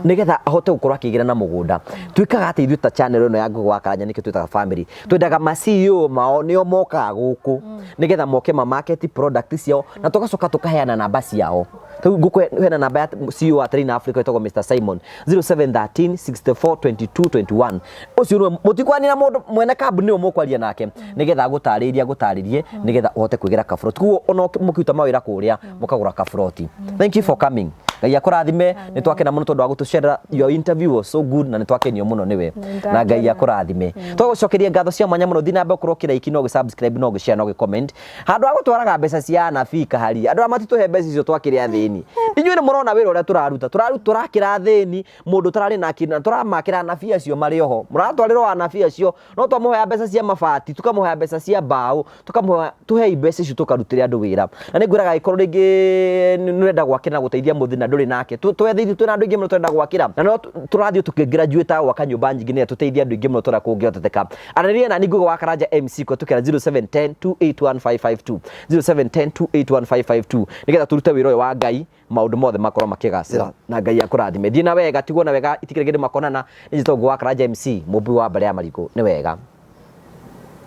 Nĩgetha ahote gũkorwo akĩgĩra na mũgũnda. Twĩkaga atĩ ithuĩ ta channel ĩno ya Ngũgĩ wa Karanja nĩkĩo twĩtaga family. Twendaga ma CEO mao nĩo mokaga gũkũ nĩgetha moke ma market product ciao na tũgacoka tũkaheana namba ciao. Rĩu ngũkũhe hena namba ya CEO wa Train Africa ĩtagwo Mr Simon 0713 64 22 21. Ũcio nĩwe mũtikwaria na mũndũ mwene kambuni nĩwe mũkwaria nake nĩgetha agũtarĩrie agũtarĩrie nĩgetha ũhote kwĩgĩra kaburoti. Koguo ona mũkĩruta mawĩra kũrĩa mũkagũra kaburoti. Thank you for coming. Ngai akũrathime. Nĩ twakena mũno tondũ wa gũtũcerera. Your interview was so good na nĩ twakenio mũno nĩwe na Ngai akũrathime. Twagũcokeria ngatho cia mwanya mũno. Thiĩ na mbere ũkorwo ũkĩraiki na ũgĩ-subscribe na ũgĩ-share na ũgĩ-comment. Handũ ha gũtwaraga mbeca cia anabii kahari, andũ arĩa matitũhe mbeca icio twakĩrĩ athĩni. Inyuĩ nĩ mũrona wĩra ũrĩa tũraruta. Tũraruta tũrakĩra athĩni, mũndũ ũtararĩ na kĩndũ na tũramakĩra anabii acio marĩ oho. Mũratwarĩra o anabii acio, no twamũhoya mbeca cia mabati, tũkamũhoya mbeca cia mbaũ, tũkamũhoya tũhei mbeca icio tũkarutĩre andũ wĩra. Na nĩ ngwĩraga angĩkorwo rĩngĩ nĩ ũrenda gwakĩra na gũteithia mũthĩ na ndũrĩ nake, twethe ithuĩ twĩna andũ aingĩ mũno tũrenda gwakĩra. Na no tũrathiĩ tũkĩ graduate gwaka nyũmba nyingĩ nĩgetha tũteithie andũ aingĩ mũno ta ũrĩa kũngĩhoteteka. Aranĩria nani Ngũgĩ wa Karanja MC kũhetũkĩra 0710 281 552 0710 281 552 nĩgetha tũrute wĩra ũyũ wa Ngai maũndũ mothe makorwo makĩgacĩra na Ngai akũrathime. Thiĩ na wega, tigwo na wega, itikĩrĩ kĩndũ makonana. Nĩ njĩtagwo Ngũgĩ wa Karanja MC, mũmbi wa mbarĩ ya Marigũ. Nĩ wega.